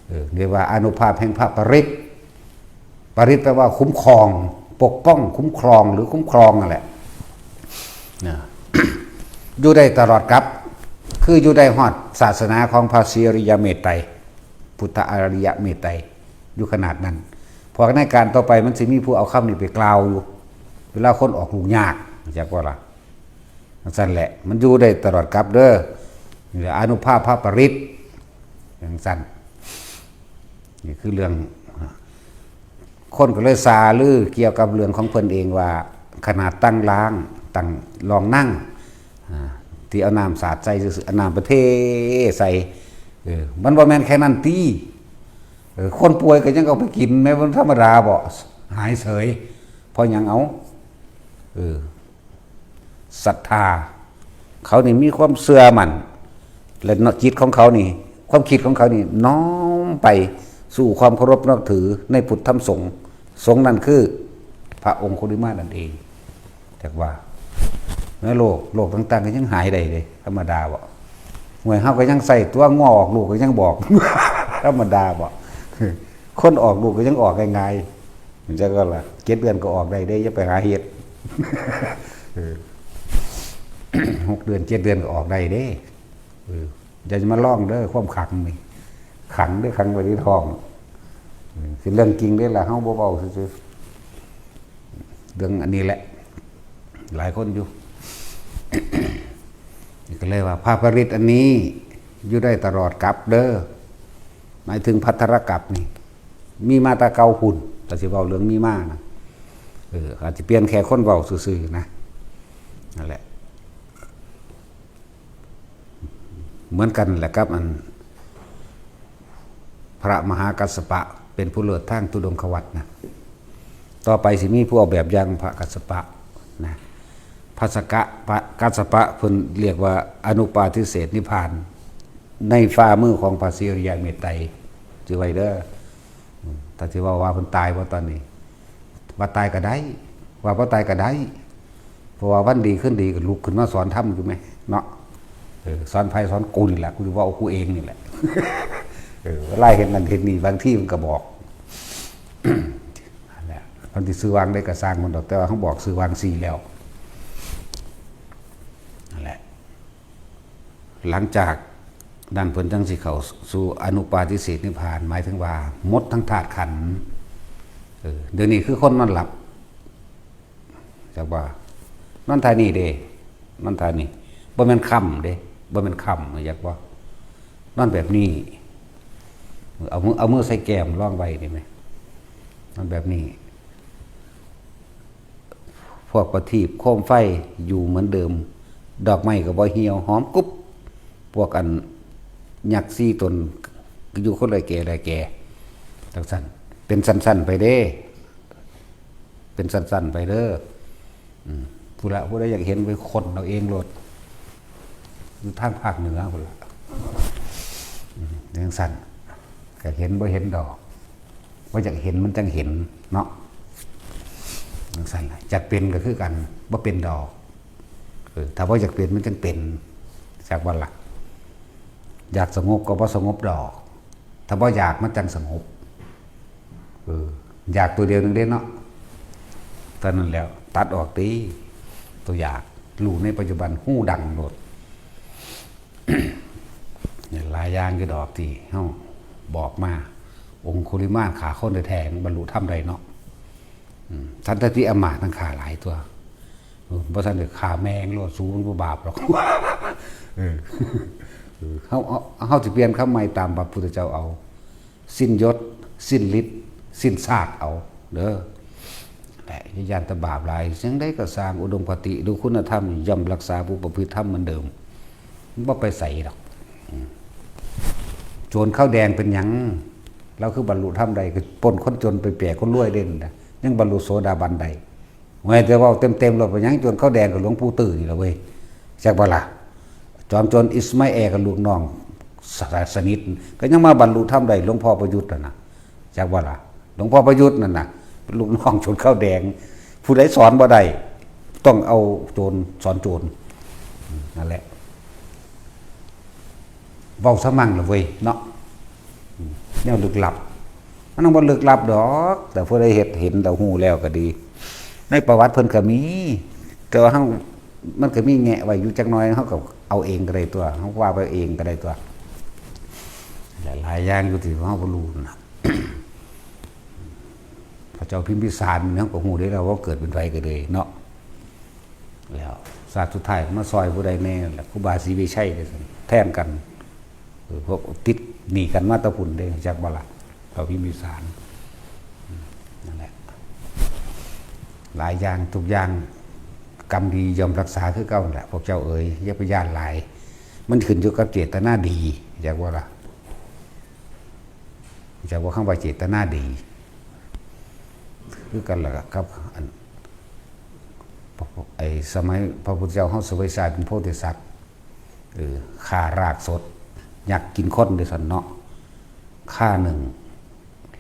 เออ เรียกว่าอานุภาพแห่งพระปริตร ปริตรแปลว่าคุ้มครอง ปกป้อง คุ้มครอง หรือคุ้มครองนั่นแหละ นะ อยู่ได้ตลอดกาล คืออยู่ได้ฮอดศาสนาของพระศรีอริยเมตไตร พุทธอริยเมตไตร อยู่ขนาดนั้น เพราะในการต่อไปมันสิมีผู้เอาคำนี้ไปกล่าวอยู่ เวลาคนออกลูกยาก จักบ่ล่ะ จั่งซั้นแหละ มันอยู่ได้ตลอดกาลเด้อ นี่แหละอานุภาพพระปริตร จั่งซั้น นี่คือเรื่อง คนก็เลยซาลือเกี่ยวกับเรื่องของเพิ่นเองว่า ขนาดตังล้าง ตังรองนั่ง อ่า ที่เอาน้ำสาดใส่ซื่อๆ เอาน้ำไปเทใส่ เออ มันบ่แม่นแค่นั้นติ เออ คนป่วยก็ยังเอาไปกิน แม่นบ่ธรรมดาบ่ หายเสย เพราะหยัง เอ้า เออ ศรัทธา เขานี่มีความเชื่อมั่น และจิตของเขานี่ ความคิดของเขานี่น้อมไปสู่ความเคารพนับถือในพุทธธรรมสงฆ์ สงฆ์นั่นคือพระองคุลิมานนั่นเอง จักว่า ในโลก โรคต่างๆ ก็ยังหายได้เลย ธรรมดาบ่ ห่วย เฮาก็ยังใส่ตัว งัวออกลูกก็ยังบอก ธรรมดาบ่ คนออกลูกก็ยังออกง่ายๆ มันจะก็ล่ะ เจ็ดเดือนก็ออกได้เด้ อย่าไปหาเฮ็ด เออ หกเดือน เจ็ดเดือนก็ออกได้เด้ เออ อย่าจะมาลองเด้อ ความขังนี่ ขังเด้อ ขังไว้ในท้อง เออ คือเรื่องจริงเด้ล่ะ เฮาบ่เว้าซื่อ เรื่องอันนี้แหละ หลายคนอยู่ นี่ก็เลยว่าพระปริตรอันนี้อยู่ได้ตลอดกาลเด้อ หมายถึงภัทรกัปปะนี่ มีมาแต่เก่าพุ้น ก็สิเว้าเรื่องมีมานะ เออ อาจจะเปลี่ยนแค่คนเว้าซื่อๆนะ นั่นแหละ เหมือนกันแหละครับ อัน พระมหากัสสปะเป็นผู้เลิศทางธุดงควัตรนะ ต่อไปสิมีผู้เอาแบบอย่างพระกัสสปะนะ พระสกะ พระกัสสปะเพิ่นเรียกว่าอนุปาทิเสสนิพพาน ในฝ่ามือของพระศรีอริยะเมตไตร จื่อไว้เด้อ อืม ถ้าสิเว้าว่าเพิ่นตายบ่ตอนนี้ ว่าตายก็ได้ ว่าบ่ตายก็ได้ เพราะว่าวันดีคืนดีก็ลุกขึ้นมาสอนธรรมอยู่แหมเนาะ เออ สอนไผสอนกูนี่แหละ กูสิเว้ากูเองนี่แหละ เออ เวลาเฮ็ดนั่นเฮ็ดนี่ บางทีมันก็บอก นั่นแหละ เพิ่นสิชื่อวางใดก็ซ่างมันดอก แต่ว่าเฮาบอกชื่อวางสี่แล้ว นั่นแหละ หลังจากนั้นเพิ่นจั่งสิเข้าสู่อนุปาทิเสสนิพพาน หมายถึงว่าหมดทั้งธาตุขันธ์ เออ เดี๋ยวนี้คือคนนอนหลับ จักว่า นอนท่านี้เด้ นอนท่านี้ บ่แม่นค่ำเด้ บ่แม่นค่ำ จักว่า นอนแบบนี้ เอามือ เอามือใส่แก้มรองไว้นี่แหม นอนแบบนี้ พวกประทีปโคมไฟอยู่เหมือนเดิม ดอกไม้ก็บ่เหี่ยวหอมกรุบ พวกอันยักษ์สี่ตนอยู่คนละแก่ละแก่ จังซั่น เป็นสั้นๆไปเด้ เป็นสั้นๆไปเด้อ อืม ผู้ละ ผู้ใดอยากเห็นไปค้นเอาเองโลด อยู่ทางภาคเหนือพุ้นละ อืม จังซั่น ก็เห็นบ่เห็นดอก บ่อยากเห็นมันจั่งเห็นเนาะ จังซั่นล่ะ อยากเป็นก็คือกัน บ่เป็นดอก เออ ถ้าบ่อยากเป็นมันจั่งเป็น จักว่าล่ะ อยากสงบก็บ่สงบดอก ถ้าบ่อยากมันจั่งสงบ เออ อยากตัวเดียวนึงเด้เนาะ เท่านั้นแล้ว ตัดออกติ ตัวอยาก รู้ในปัจจุบัน ฮู้ดังโลด หลายอย่างอยู่ดอกที่เฮาบอกมา องคุลิมานฆ่าคนแท้ๆ มันบรรลุธรรมได้เนาะ อืม สันตติอำมาตย์นั่นฆ่าหลายตัว เออ บ่ซั้นก็ฆ่าแม่งโลด สูมันบ่บาปดอก เออ เออ เฮา เฮา เฮาสิเปลี่ยนคำใหม่ตามพระพุทธเจ้าเอา สิ้นยศ สิ้นฤทธิ์ สิ้นชาติเอา เด้อ และอย่าย้านแต่บาปหลาย สิ่งใดก็ซ่าง อุดมคติ ดูคุณธรรม ย่อมรักษาผู้ประพฤติธรรมเหมือนเดิม มันบ่ไปไสดอก อืม โจรข้าวแดงเป็นหยัง ลาวคือบรรลุธรรมได้ ก็ปล้นคนจนไปแปะคนรวยเด้นั่นนะ ยังบรรลุโสดาบันได้ ไว้แต่เว้าเต็มๆโลด เป็นหยังโจรข้าวแดงกับหลวงปู่ตื้อนี่ล่ะเว้ย จักบ่ล่ะ จอมโจรอิสมาแอลกับลูกน้องส สนิท ก็ยังมาบรรลุธรรมได้ หลวงพ่อประยุทธ์นั่นน่ะ จักบ่ล่ะ หลวงพ่อประยุทธ์นั่นน่ะ เป็นลูกน้องโจรข้าวแดง ผู้ใดสอนบ่ได้ ต้องเอาโจรสอนโจร นั่นแหละ เว้าซะมั่งล่ะเว้ยเนาะ อืม แนวลึกลับ มันบ่ลึกลับดอก แต่ผู้ใดเฮ็ดเห็นแล้วฮู้แล้วก็ดี ในประวัติเพิ่นก็มี แต่ว่าเฮา มันก็มีแงะไว้อยู่จักหน่อย เฮาก็เอาเองก็ได้ตัว เฮาว่าไปเองก็ได้ตัว หลายๆอย่างอยู่ที่เฮาบ่รู้นะ พระเจ้าพิมพิสารนี่เฮาก็ฮู้ได้แล้วว่าเกิดเป็นไผก็เลยเนาะ แล้วชาติสุดท้ายมาซอยผู้ใดแน่ล่ะ ครูบาศรีวิชัยเด้อ แทนกัน เออ พวกติดหนี้กันมาแต่พุ้นเด้ จักบ่ล่ะ พระพิมพิสาร อืม นั่นแหละ หลายอย่างทุกอย่าง กรรมดีย่อมรักษาคือเก่านั่นแหละ พวกเจ้าเอ๋ย อย่าไปย้านหลาย มันขึ้นอยู่กับเจตนาดี จักบ่ล่ะ จักว่าคำว่าเจตนาดี คือกันล่ะครับ อัน ไอ้สมัยพระพุทธเจ้าเฮาเสวยชาติเป็นโพธิสัตว์ เออ ฆ่ารากสด ยักษ์กินคนเด้ซั่นเนาะ ฆ่าหนึ่ง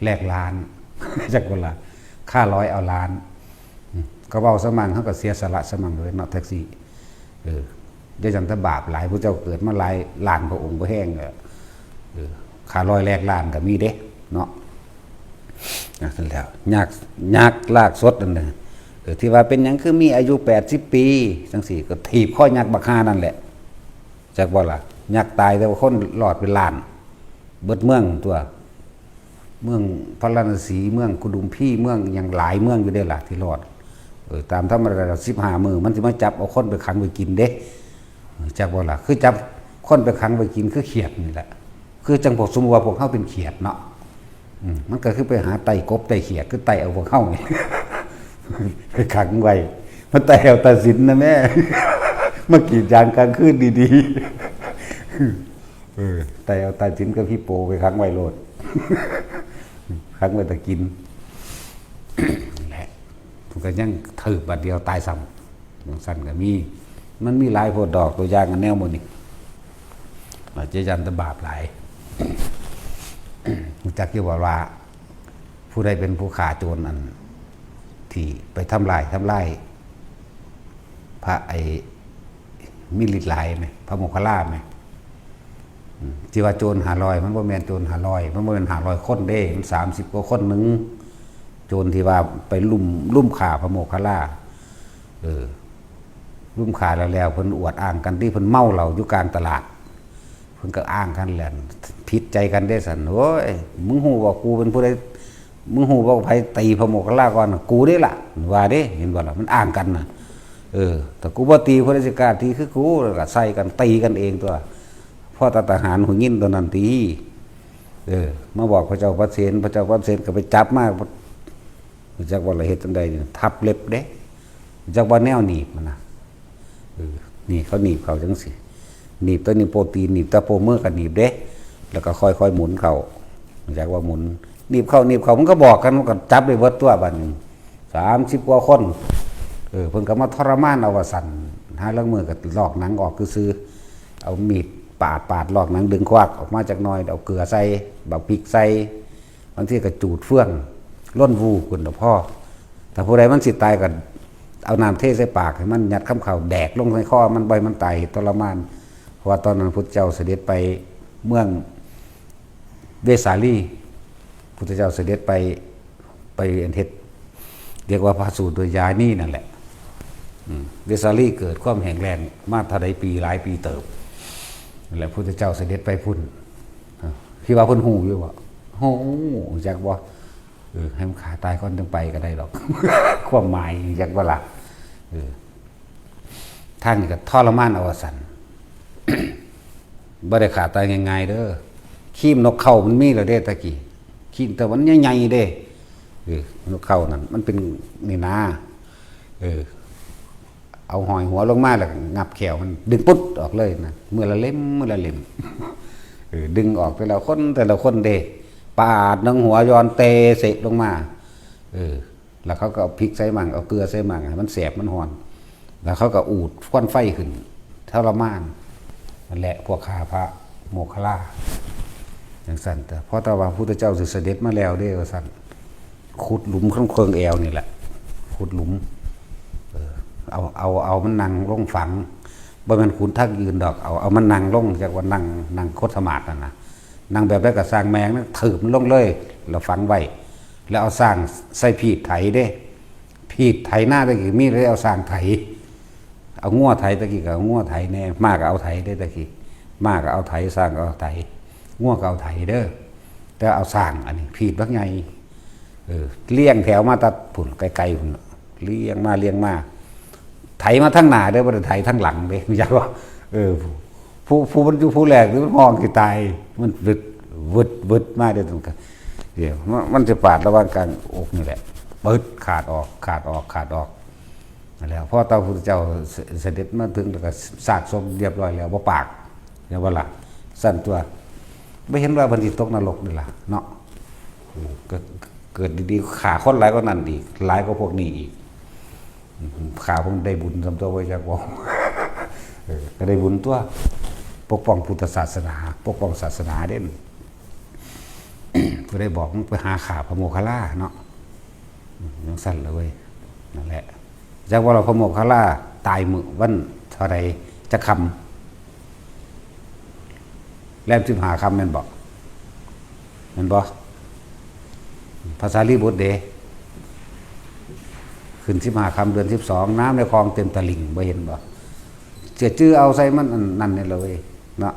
แลกล้าน จักบ่ล่ะ ฆ่าร้อยเอาล้าน อืม ก็เว้าซะมั่ง เฮาก็เสียสละซะมั่งเลยเนาะ แท็กซี่ เออ อย่าจั่งแต่บาปหลาย ผู้เจ้าเกิดมาหลายล้านพระองค์บ่แฮง เออ เออ ฆ่าร้อยแลกล้านก็มีเด้ เนาะ นะ ซั่นแหล้ว ยักษ์ ยักษ์รากสดนั่นน่ะ เออ ที่ว่าเป็นหยังคือมีอายุแปดสิบปี จั่งซี้ ก็ถีบคอยักษ์บักห่านั่นแหละ จักบ่ล่ะ ยักษ์ตายแต่ว่าคนรอดเป็นล้าน เบิดเมืองตัว เมืองพาราณสี เมืองกุดุมพี เมืองหยังหลายเมืองอยู่เด้ล่ะที่รอด อ ตามธรรมดาสิบห้ามื้อมันสิมาจับเอาคนไปขังไว้กินเด้ จักบ่ล่ะ คือจับคนไปขังไว้กินคือเขียดนี่แหละ คือจั่งพวก สมมุติว่าพวกเฮาเป็นเขียดเนาะ อืม มันก็คือไปหาไต่กบไต่เขียด คือไต่เอาพวกเฮานี่ ไปขังไว้ มันไต่เอาตาสินนะแม่ มากรีดยางกลางคืนดีๆ เออ ไต่เอาตาสินกับฮิปโปไปขังไว้โลด ขังไว้แต่กิน นั่นแหละ มันก็ยังถืกบาดเดียวตายซ้ำ จั่งซั้นก็มี มันมีหลายโพดดอก ตัวอย่างอันแนวหมู่นี้ อาจจะยันตบาปหลาย รู้จักอยู่บ่ว่า ผู้ใดเป็นผู้ฆ่าโจรอัน ที่ไปทำลาย ทำลาย พระไอ้ มีฤทธิ์หลายไหม พระโมคคัลลาไหม อืม ที่ว่าโจรห้าร้อย มันบ่แม่นโจรห้าร้อย มันบ่แม่นห้าร้อยคนเด้ มันสามสิบกว่าคนหนึ่ง โจรที่ว่าไปลุ่ม ลุ่มฆ่าพระโมคคัลลา เออ ลุ่มฆ่าแล้วแล้ว เพิ่นอวดอ้างกันที่เพิ่นเมาเหล้าอยู่กลางตลาด เพิ่นก็อ้างกันแหละ ผิดใจกันเด้สัน โอ้ย มึงฮู้ว่ากูเป็นผู้ใด มึงฮู้ว่าไผตีพระโมคคัลลาก่อน กูเด้ล่ะ ว่าเด้ เห็นบ่ล่ะ มันอ้างกันน่ะ เออ แต่กูบ่ตี ผู้ใดสิกล้าตีคือกู แล้วก็ใส่กัน ตีกันเองตัว พอแต่ทหารหูยินตัวนั้นตี เออ มาบอกพระเจ้าปเสน พระเจ้าปเสนก็ไปจับมา รู้จักว่าละเฮ็ดจั่งใดนี่ ทับเล็บเด้ รู้จักว่าแนวหนีบมันนะ เออ นี่เขาหนีบเขาจั่งซี้ หนีบตัวนี้โปรตีน หนีบตัวโปรเมอร์ก็หนีบเด้ แล้วก็ค่อยๆหมุนเขา รู้จักว่าหมุน หนีบเขา หนีบเขา มันก็บอกกัน มันก็จับได้เบิดตัวบัดนี้ สามสิบกว่าคน เออ เพิ่นก็มาทรมานเอาว่าซั่น หาลางมื้อก็ลอกหนังออกซื่อๆ เอามีดปาด ปาดลอกหนัง ดึงควักออกมาจักหน่อย เอาเกลือใส่ บักพริกใส่ บางทีก็จูดเฟือง ล่นวูพุ้นล่ะพ่อ ถ้าผู้ใดมันสิตายก็เอาน้ำเทใส่ปากให้มัน ยัดคำข้าวแดกลงในคอมัน บ่ให้มันตายทรมาน เพราะว่าตอนนั้นพุทธเจ้าเสด็จไปเมืองเวสาลี พุทธเจ้าเสด็จไป ไปเฮ็ด เรียกว่าพระสูตรโดยยานี่นั่นแหละ อืม เวสาลีเกิดความแห้งแล้งมาเท่าใดปี หลายปีเติบ นั่นแหละพุทธเจ้าเสด็จไปพุ้น อ่า คิดว่าเพิ่นฮู้อยู่บ่ ฮู้ จักบ่ เออ ให้มันฆ่าตายก่อนจั่งไปก็ได้ดอก ความหมายจักบ่ล่ะ เออ ทางนี้ก็ทรมานเอาว่าซั่น บ่ได้ฆ่าตายง่ายๆเด้อ ครีมนกเค้ามันมีแล้วเด้ตะกี้ ครีมแต่มันใหญ่ๆเด้ เออ นกเค้านั่น มันเป็นนี่นา เออ เอาห้อยหัวลงมาแล้วก็งับแข้วมัน ดึงปุ๊ดออกเลยนะ มื้อละเล่ม มื้อละเล่ม เออ ดึงออกแต่ละคน แต่ละคนเด้ ปาดหนังหัวย้อนเตะเสะลงมา เออ แล้วเขาก็เอาพริกใส่มั่ง เอาเกลือใส่มั่ง ให้มันแสบมันฮ้อน แล้วเขาก็อูดควันไฟขึ้น ทรมาน นั่นแหละ พวกฆ่าพระโมคคัลลา จั่งซั่น แต่พอแต่ว่าพุทธเจ้าสิเสด็จมาแล้วเด้ ว่าซั่น ขุดหลุมข้างเคิงแอวนี่แหละ ขุดหลุม เออ เอา เอา เอามันนั่งลงฝัง บ่แม่นขุดทางอื่นดอก เอา เอามันนั่งลง จักว่านั่ง นั่งคดสมาธินั่นนะ นั่งแบบใดก็ซ่างแม่งนะ ถืบมันลงเลย แล้วฝังไว้ แล้วเอาซ่างใส่พีดไถเด้ พีดไถนาตะกี้มีเลย เอาซ่างไถ เอางัวไถตะกี้ก็เอางัวไถแน่ ม้าก็เอาไถเด้ตะกี้ ม้าก็เอาไถ ซ่างก็เอาไถ งัวก็เอาไถเด้อ แต่เอาซ่างอันนี้ พีดบักใหญ่ เออ เลี้ยงแถวมาตัดพุ้น ไกลๆพุ้น เลี้ยงมา เลี้ยงมา ไถมาทางหน้าเด้อ บ่ได้ไถทางหลังเด้ จักว่า เออ ผู้ ผู้มันอยู่ผู้แรกนี่มันฮ้องสิตาย มันวึด วึด วึดมาเด้อ ตรงกลาง เดี๋ยว มัน มันสิปาดระหว่างกลางอกนี่แหละ ปึ๊ด ขาดออก ขาดออก ขาดออก นั่นแหละ พอเต้าพุทธเจ้าเส เสด็จมาถึงแล้วก็สาดศพเรียบร้อยแล้ว บ่ปาก เห็นบ่ล่ะ ซั่นตัว บ่เห็นว่าเพิ่นสิตกนรกนี่ล่ะ เนาะ เออ ก็เกิดดีๆ ฆ่าคนหลายกว่านั้นอีก หลายกว่าพวกนี้อีก ฆ่าพวกได้บุญส่ำตัว บ่จักว่า เออ ก็ได้บุญตัว ปกป้องพุทธศาสนา ปกป้องศาสนาเด้ ผู้ใดบอกมึงไปหาฆ่าพระโมคคัลลาเนาะ อืม จั่งซั่นล่ะเว้ย นั่นแหละ จักว่าเราพระโมคคัลลาตายมื้อวันเท่าใด จักค่ำ แรมสิบห้าค่ำแม่นบ่ แม่นบ่ พระสารีบุตรเด้ ขึ้นสิบห้าค่ำเดือนสิบสอง น้ำในคลองเต็มตลิ่ง บ่เห็นบ่ เสียจื้อเอาใส่มันอันนั้นนี่ล่ะเว้ย เนาะ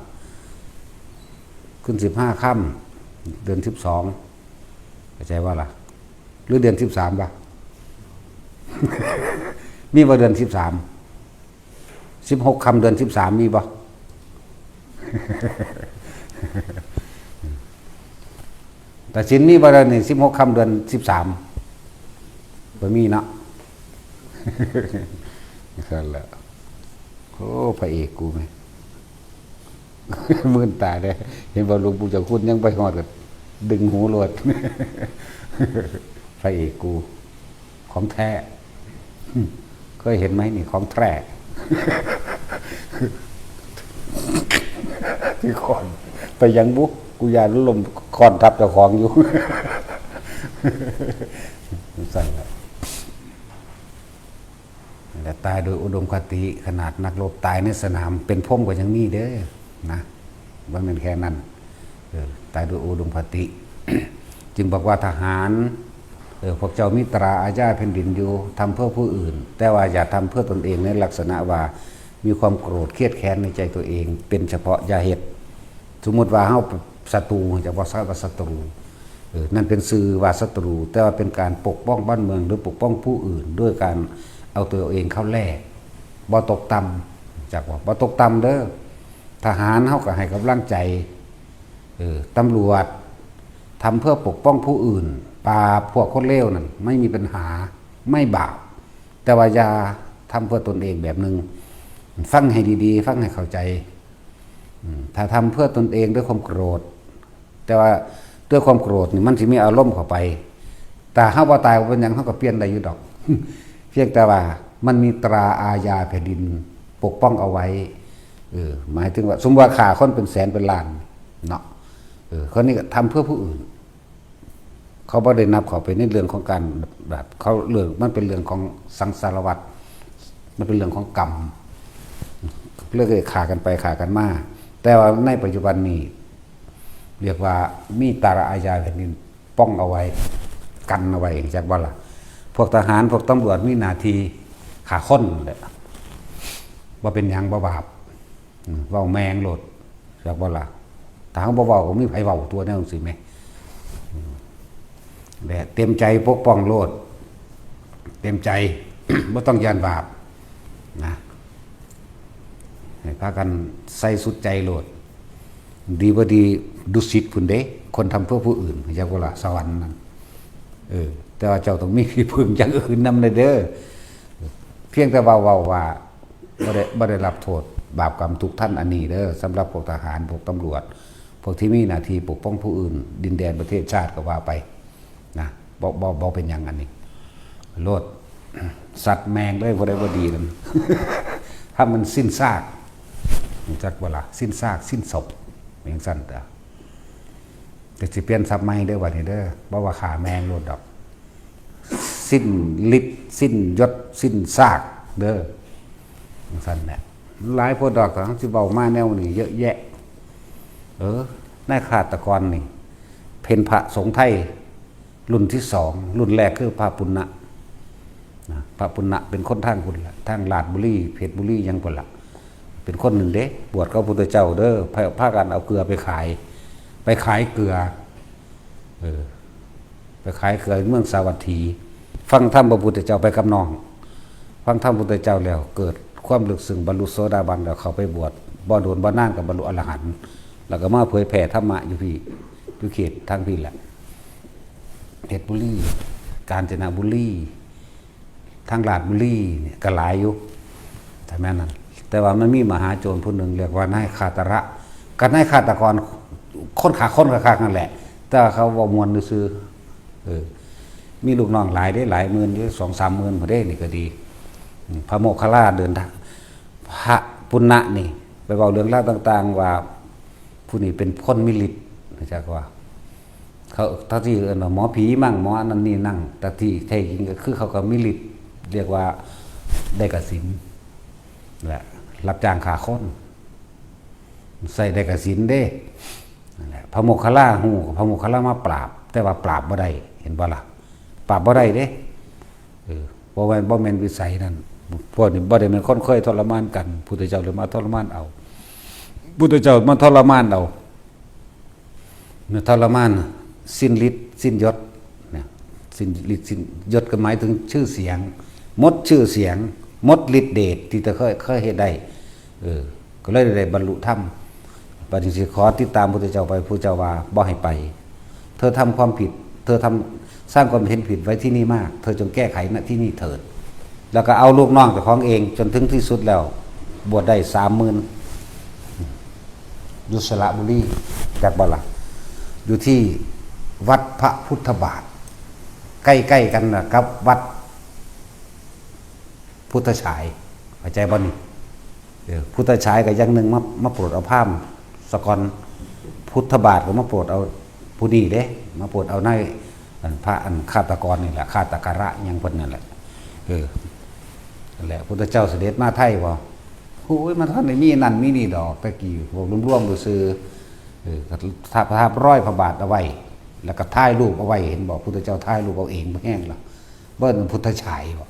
ขึ้นสิบห้าค่ำเดือนสิบสอง เข้าใจบ่ล่ะ หรือเดือนสิบสามบ่ะ มีบ่เดือนสิบสาม สิบหกค่ำเดือนสิบสามมีบ่ แต่ศีลมีบ่เดือนนี้ สิบหกค่ำเดือนสิบสาม บ่มีเนาะ นั่นแหละ โอ้ พระเอกกูแม่ มื่นตาเลย เห็นบ่ หลวงปู่เจ้าคุณยังไปฮอดก็ดึงหูโลด พระเอกกู ของแท้ เคยเห็นไหมนี่ ของแท้ ที่คอน ไปยังบุ กูย่านลมคอนทับเจ้าของอยู่ สั่นละ และตายโดยอุดมคติ ขนาดนักรบตายในสนามเป็นพรหมก็ยังมีเด้อนะ บ่แม่นแค่นั้น เออ ตายโดยอุดมคติ จึงบอกว่าทหาร เออ พวกเจ้ามีตราอาญาแผ่นดินอยู่ ทำเพื่อผู้อื่น แต่ว่าอย่าทำเพื่อตนเองในลักษณะว่ามีความโกรธเครียดแค้นในใจตัวเอง เป็นเฉพาะอย่าเฮ็ด สมมุติว่าเฮาศัตรู จะว่าศัตรู เออ นั่นเป็นชื่อว่าศัตรู แต่ว่าเป็นการปกป้องบ้านเมืองหรือปกป้องผู้อื่น ด้วยการเอาตัวเองเข้าแลก บ่ตกต่ำ จักว่าบ่ตกต่ำเด้อ ทหารเฮาก็ให้กำลังใจ เออ ตำรวจทำเพื่อปกป้องผู้อื่น ปราบพวกคนเลวนั่นไม่มีปัญหา ไม่บาป แต่ว่าอย่าทำเพื่อตนเองแบบหนึ่ง ฟังให้ดีๆ ฟังให้เข้าใจ อืม ถ้าทำเพื่อตนเองด้วยความโกรธ แต่ว่าด้วยความโกรธนี่มันสิมีอารมณ์เข้าไป แต่เฮาบ่ตายบ่เป็นหยัง เฮาก็เปลี่ยนได้อยู่ดอก เพียงแต่ว่ามันมีตราอาญาแผ่นดินปกป้องเอาไว้ เออ หมายถึงว่า สมมุติว่าฆ่าคนเป็นแสนเป็นล้านเนาะ เออ คนนี้ก็ทำเพื่อผู้อื่น เขาบ่ได้นับเข้าไปในเรื่องของการแบบ เขาเรื่อง มันเป็นเรื่องของสังสารวัฏ มันเป็นเรื่องของกรรม เรื่องฆ่ากันไปฆ่ากันมา แต่ว่าในปัจจุบันนี้ เรียกว่ามีตราอาญาแผ่นดินป้องเอาไว้ กันเอาไว้ จักบ่ล่ะ พวกทหารพวกตำรวจมีหน้าที่ฆ่าคนแหละ บ่เป็นหยัง บ่บาป อืม เว้าแม่งโลด จักบ่ล่ะ ถ้าเฮาบ่เว้าก็มีไผเว้าตัวแนวจังซี่แหม อืม และเต็มใจปกป้องโลด เต็มใจ บ่ต้องย้านบาป นะ ให้พากันใส่สุดใจโลด ดีบ่ดี ดุสิตพุ้นเด้ คนทำเพื่อผู้อื่น จักบ่ล่ะ สวรรค์นั่น เออ แต่ว่าเจ้าต้องมีที่พึ่งอย่างอื่นนำเลยเด้อ เพียงแต่ว่าเว้าว่า บ่ได้ บ่ได้รับโทษบาปกรรมทุกข์ทันอันนี้เด้อ สำหรับพวกทหาร พวกตำรวจ พวกที่มีหน้าที่ปกป้องผู้อื่น ดินแดนประเทศชาติก็ว่าไป นะ บ่ บ่ บ่เป็นหยังอันนี้ โลด สัตว์แม่งเลย ผู้ใดบ่ดีนั่น ถ้ามันสิ้นซาก รู้จักบ่ล่ะ สิ้นซาก สิ้นศพ เป็นจังซั่นเด้อ แต่สิเปลี่ยนศัพท์ใหม่เด้อบัดนี้เด้อ บ่ว่าฆ่าแม่งโลดดอก สิ้นฤทธิ์ สิ้นยศ สิ้นซากเด้อ จังซั่นแหละ หลายโพดดอก แต่สิเว้ามาแนวนี้เยอะแยะ เออ นายฆาตกรนี่ เป็นพระสงฆ์ไทย รุ่นที่สอง รุ่นแรกคือพระปุณณะ นะ พระปุณณะเป็นคนทางพุ้นละ ทางราชบุรี เพชรบุรี หยังพุ้นละ เป็นคนหนึ่งเด้ บวชกับพระพุทธเจ้าเด้อ พา พากันเอาเกลือไปขาย ไปขายเกลือ เออ ไปขายเกลือเมืองสาวัตถี ฟังธรรมพระพุทธเจ้าไปกับน้อง ฟังธรรมพระพุทธเจ้าแล้วเกิดความลึกซึ้ง บรรลุโสดาบันแล้วเข้าไปบวช บ่โดนบ่นานก็บรรลุอรหันต์ แล้วก็มาเผยแผ่ธรรมะอยู่พี้ อยู่เขตทางพี้แหละ เพชรบุรี กาญจนบุรี ทางราชบุรีเนี่ยก็หลายอยู่ ถ้าแม่นนั้น แต่ว่ามันมีมหาโจรผู้หนึ่งเรียกว่านายฆาตระ กับนายฆาตกร คนฆ่าคนคักๆนั่นแหละ แต่ว่าเขาเว้าม่วนซื่อๆ เออ มีลูกน้องหลายเด้ หลายหมื่นอยู่ สองสามหมื่นพุ้นเด้ นี่ก็ดี อืม พระโมคคัลลาเดินทาง พระปุณณะนี่ ไปเว้าเรื่องราวต่างๆ ว่า ผู้นี้เป็นคนมีฤทธิ์ รู้จักว่า เขา ถ้าที่เอิ้นว่าหมอผีมั่ง หมออันนั้นนี่นั่ง แต่ที่แท้จริงก็คือเขาก็มีฤทธิ์ เรียกว่าได้กสิณแหละ รับจ้างฆ่าคน ใส่ได้กสิณเด้ นั่นแหละ พระโมคคัลลาฮู้ พระโมคคัลลามาปราบ แต่ว่าปราบบ่ได้ เห็นบ่ล่ะ ปราบบ่ได้เด้ เออ บ่แม่น บ่แม่นวิสัยนั่น พวกนี้บ่ได้แม่นคนเคยทรมานกัน พุทธเจ้าเลยมาทรมานเอา พุทธเจ้ามาทรมานเอา เนี่ย ทรมาน สิ้นฤทธิ์ สิ้นยศ เนี่ย สิ้นฤทธิ์ สิ้นยศก็หมายถึงชื่อเสียง หมดชื่อเสียง หมดฤทธิ์เดชที่เธอเคย เคยเฮ็ดได้ เออ ก็เลยได้บรรลุธรรม บัดนี้สิขอติดตามพุทธเจ้าไป พุทธเจ้าว่าบ่ให้ไป เธอทำความผิด เธอทำ สร้างความเห็นผิดไว้ที่นี่มาก เธอจงแก้ไขณที่นี่เถิด แล้วก็เอาลูกน้องเจ้าของเอง จนถึงที่สุดแล้ว บวชได้สามหมื่น อยู่สระบุรี จักบ่ล่ะ อยู่ที่วัดพระพุทธบาท ใกล้ๆกันนะกับวัดพุทธฉาย เข้าใจบ่นี่ เออ พุทธฉายก็อย่างหนึ่งมา มาโปรดเอาพราหมณ์สะก่อน พุทธบาทก็มาโปรดเอาผู้นี้เด้ มาโปรดเอานาย อันพระอันฆาตกรนี่แหละ ฆาตกระยังเพิ่นนั่นแหละ เออ นั่นแหละ พุทธเจ้าเสด็จมาไทยบ่ โอ้ย มันทันได้มีนั่นมีนี่ดอก แต่กี้พวกรวมๆซื่อๆ เออ ก็ทาบ ทาบรอยพระบาทเอาไว้ แล้วก็ถ่ายรูปเอาไว้ เห็นบ่ พุทธเจ้าถ่ายรูปเอาเองบ่แห้งล่ะ เบิ่นพุทธฉายบ่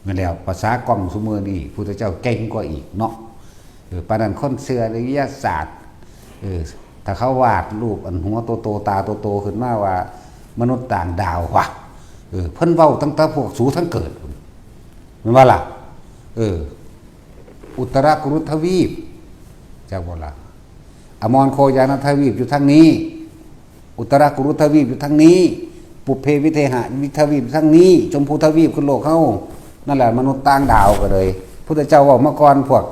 นั่นแหละ ภาษากล้องซุมื้อนี้ พุทธเจ้าเก่งกว่าอีกเนาะ เออ ปานนั้นคนเชื่อในวิทยาศาสตร์ เออ ถ้าเขาวาดรูปอันหัวโตๆ ตาโตๆ ขึ้นมาว่า มนุษย์ต่างดาวว่ะ เออ เพิ่นเว้าตั้งแต่พวกสูทั้งเกิด แม่นบ่ล่ะ เออ อุตรกุรุทวีป จักบ่ล่ะ อมรโคยานทวีปอยู่ทางนี้ อุตรกุรุทวีปอยู่ทางนี้ ปุพเพวิเทหะวิทวีปอยู่ทางนี้ ชมพูทวีปคือโลกเฮา นั่นแหละมนุษย์ต่างดาวก็เลย พุทธเจ้าเว้ามาก่อนพวก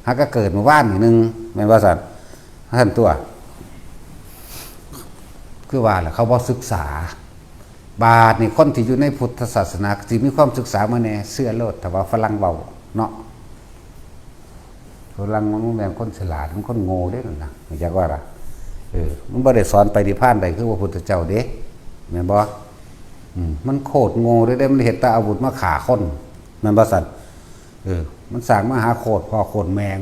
หากะเกิดมื้อวานนี่หนึ่ง แม่นบ่ซั่น ซั่นตัว คือว่าล่ะ เขาบ่ศึกษา บาดนี่คนที่อยู่ในพุทธศาสนาก็สิมีความศึกษามาแหน่ เชื่อโลด ถ้าว่าฝรั่งเว้าเนาะ ฝรั่งมันบ่แม่นคนฉลาด มันคนโง่เด้นั่นนะ รู้จักว่าล่ะ เออ มันบ่ได้สอนไปนิพพานใดคือพระพุทธเจ้าเด้ แม่นบ่ อืม มันโคตรโง่เลยเด้ มันเฮ็ดแต่อาวุธมาฆ่าคน แม่นบ่ซั่น เออ มันสร้างมหาโคตรพ่อโคตรแม่ง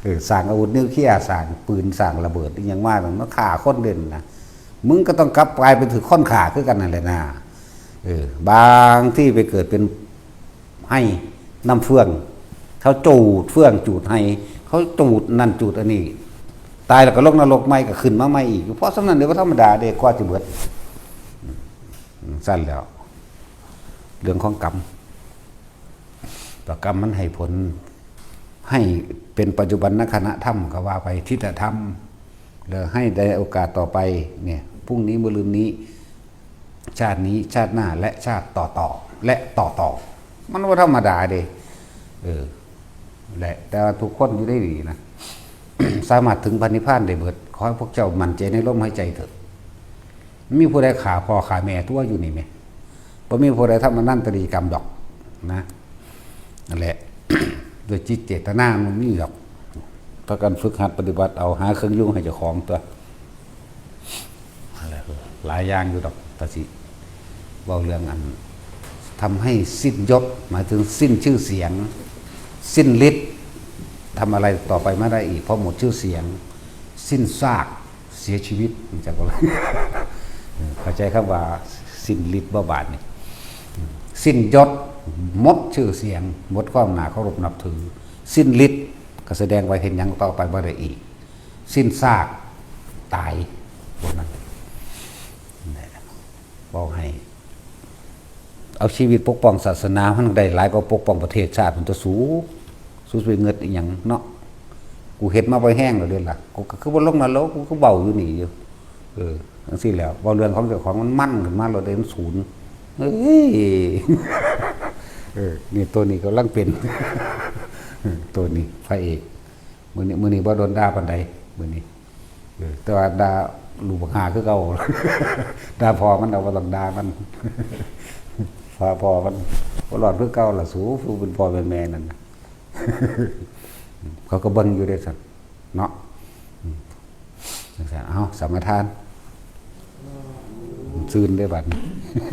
เออ สร้างอาวุธนิวเคลียร์ สร้างปืน สร้างระเบิดอิหยังมา มันฆ่าคนเด่นนะ มึงก็ต้องกลับกลายเป็นถือคนฆ่าคือกันนั่นแหละนะ เออ บางที่ไปเกิดเป็นไฮ่น้ำเฟือง เขาจูดเฟืองจูดไฮ่ เขาจูดนั่นจูดอันนี้ ตายแล้วก็ลงนรกใหม่ก็ขึ้นมาใหม่อีก เพราะฉะนั้นเดี๋ยวก็ธรรมดาเด้ กว่าสิเบิด อืม ซั่นแล้ว เรื่องของกรรม ต่อกรรมมันให้ผล ให้เป็นปัจจุบันนขณะธรรมก็ว่าไป ทิฏฐธรรม แล้วให้ได้โอกาสต่อไป เนี่ย พรุ่งนี้ มะรืนนี้ ชาตินี้ ชาติหน้า และชาติต่อๆ และต่อๆ มันบ่ธรรมดาเด้ เออ แหละ แต่ว่าทุกคนอยู่ได้ดีนะ สามารถถึงพระนิพพานได้เบิด ขอให้พวกเจ้ามั่นใจในลมหายใจเถอะ มีผู้ใดฆ่าพ่อฆ่าแม่ตัวอยู่นี่แหม บ่มีผู้ใดทำอนันตริยกรรมดอกนะ นั่นแหละ ด้วยจิตเจตนามันมีดอก พากันฝึกหัดปฏิบัติเอา หาเครื่องอยู่ให้เจ้าของตัว อะไร หลายอย่างอยู่ดอก ตาสิ เว้าเรื่องอัน ทำให้สิ้นยศ หมายถึงสิ้นชื่อเสียง สิ้นฤทธิ์ ทำอะไรต่อไปไม่ได้อีก เพราะหมดชื่อเสียง สิ้นซาก เสียชีวิต มันจะบ่ เข้าใจคำว่าสิ้นฤทธิ์บ่บาดนี่ สิ้นยศ หมดชื่อเสียง หมดความน่าเคารพนับถือ สิ้นฤทธิ์ ก็แสดงว่าเฮ็ดหยังต่อไปบ่ได้อีก สิ้นซาก ตาย พวกนั้น นั่นแหละ เว้าให้ เอาชีวิตปกป้องศาสนา มันได้หลายกว่าปกป้องประเทศชาติพุ้นตั๊วสู สูสิไปเงิดอิหยังเนาะ กูเฮ็ดมาบ่แห้งแล้วเด้ล่ะ กูก็คือบ่ลงนรก กูก็เว้าอยู่นี่อยู่ เออ จั่งซี้แหล้ว เว้าเรื่องของเจ้าของมันมันขึ้นมาโลดเด้ มันสูน เอ้ย เออ นี่ตัวนี้กำลังเป็น ตัวนี้พระเอก มื้อนี้ มื้อนี้บ่โดนด่าปานใด มื้อนี้ เออ แต่ว่าด่าลูกบักห่าคือเก่า ด่าพ่อมันเอา บ่ต้องด่ามัน พ่อ พ่อมันบ่รอดคือเก่าล่ะสู ผู้เป็นพ่อเป็นแม่นั่นน่ะ เขาก็เบิ่งอยู่เด้ซั่นเนาะ อืม จั่งซั่น เอ้า สมาทาน ซื่นเด้บัดนี้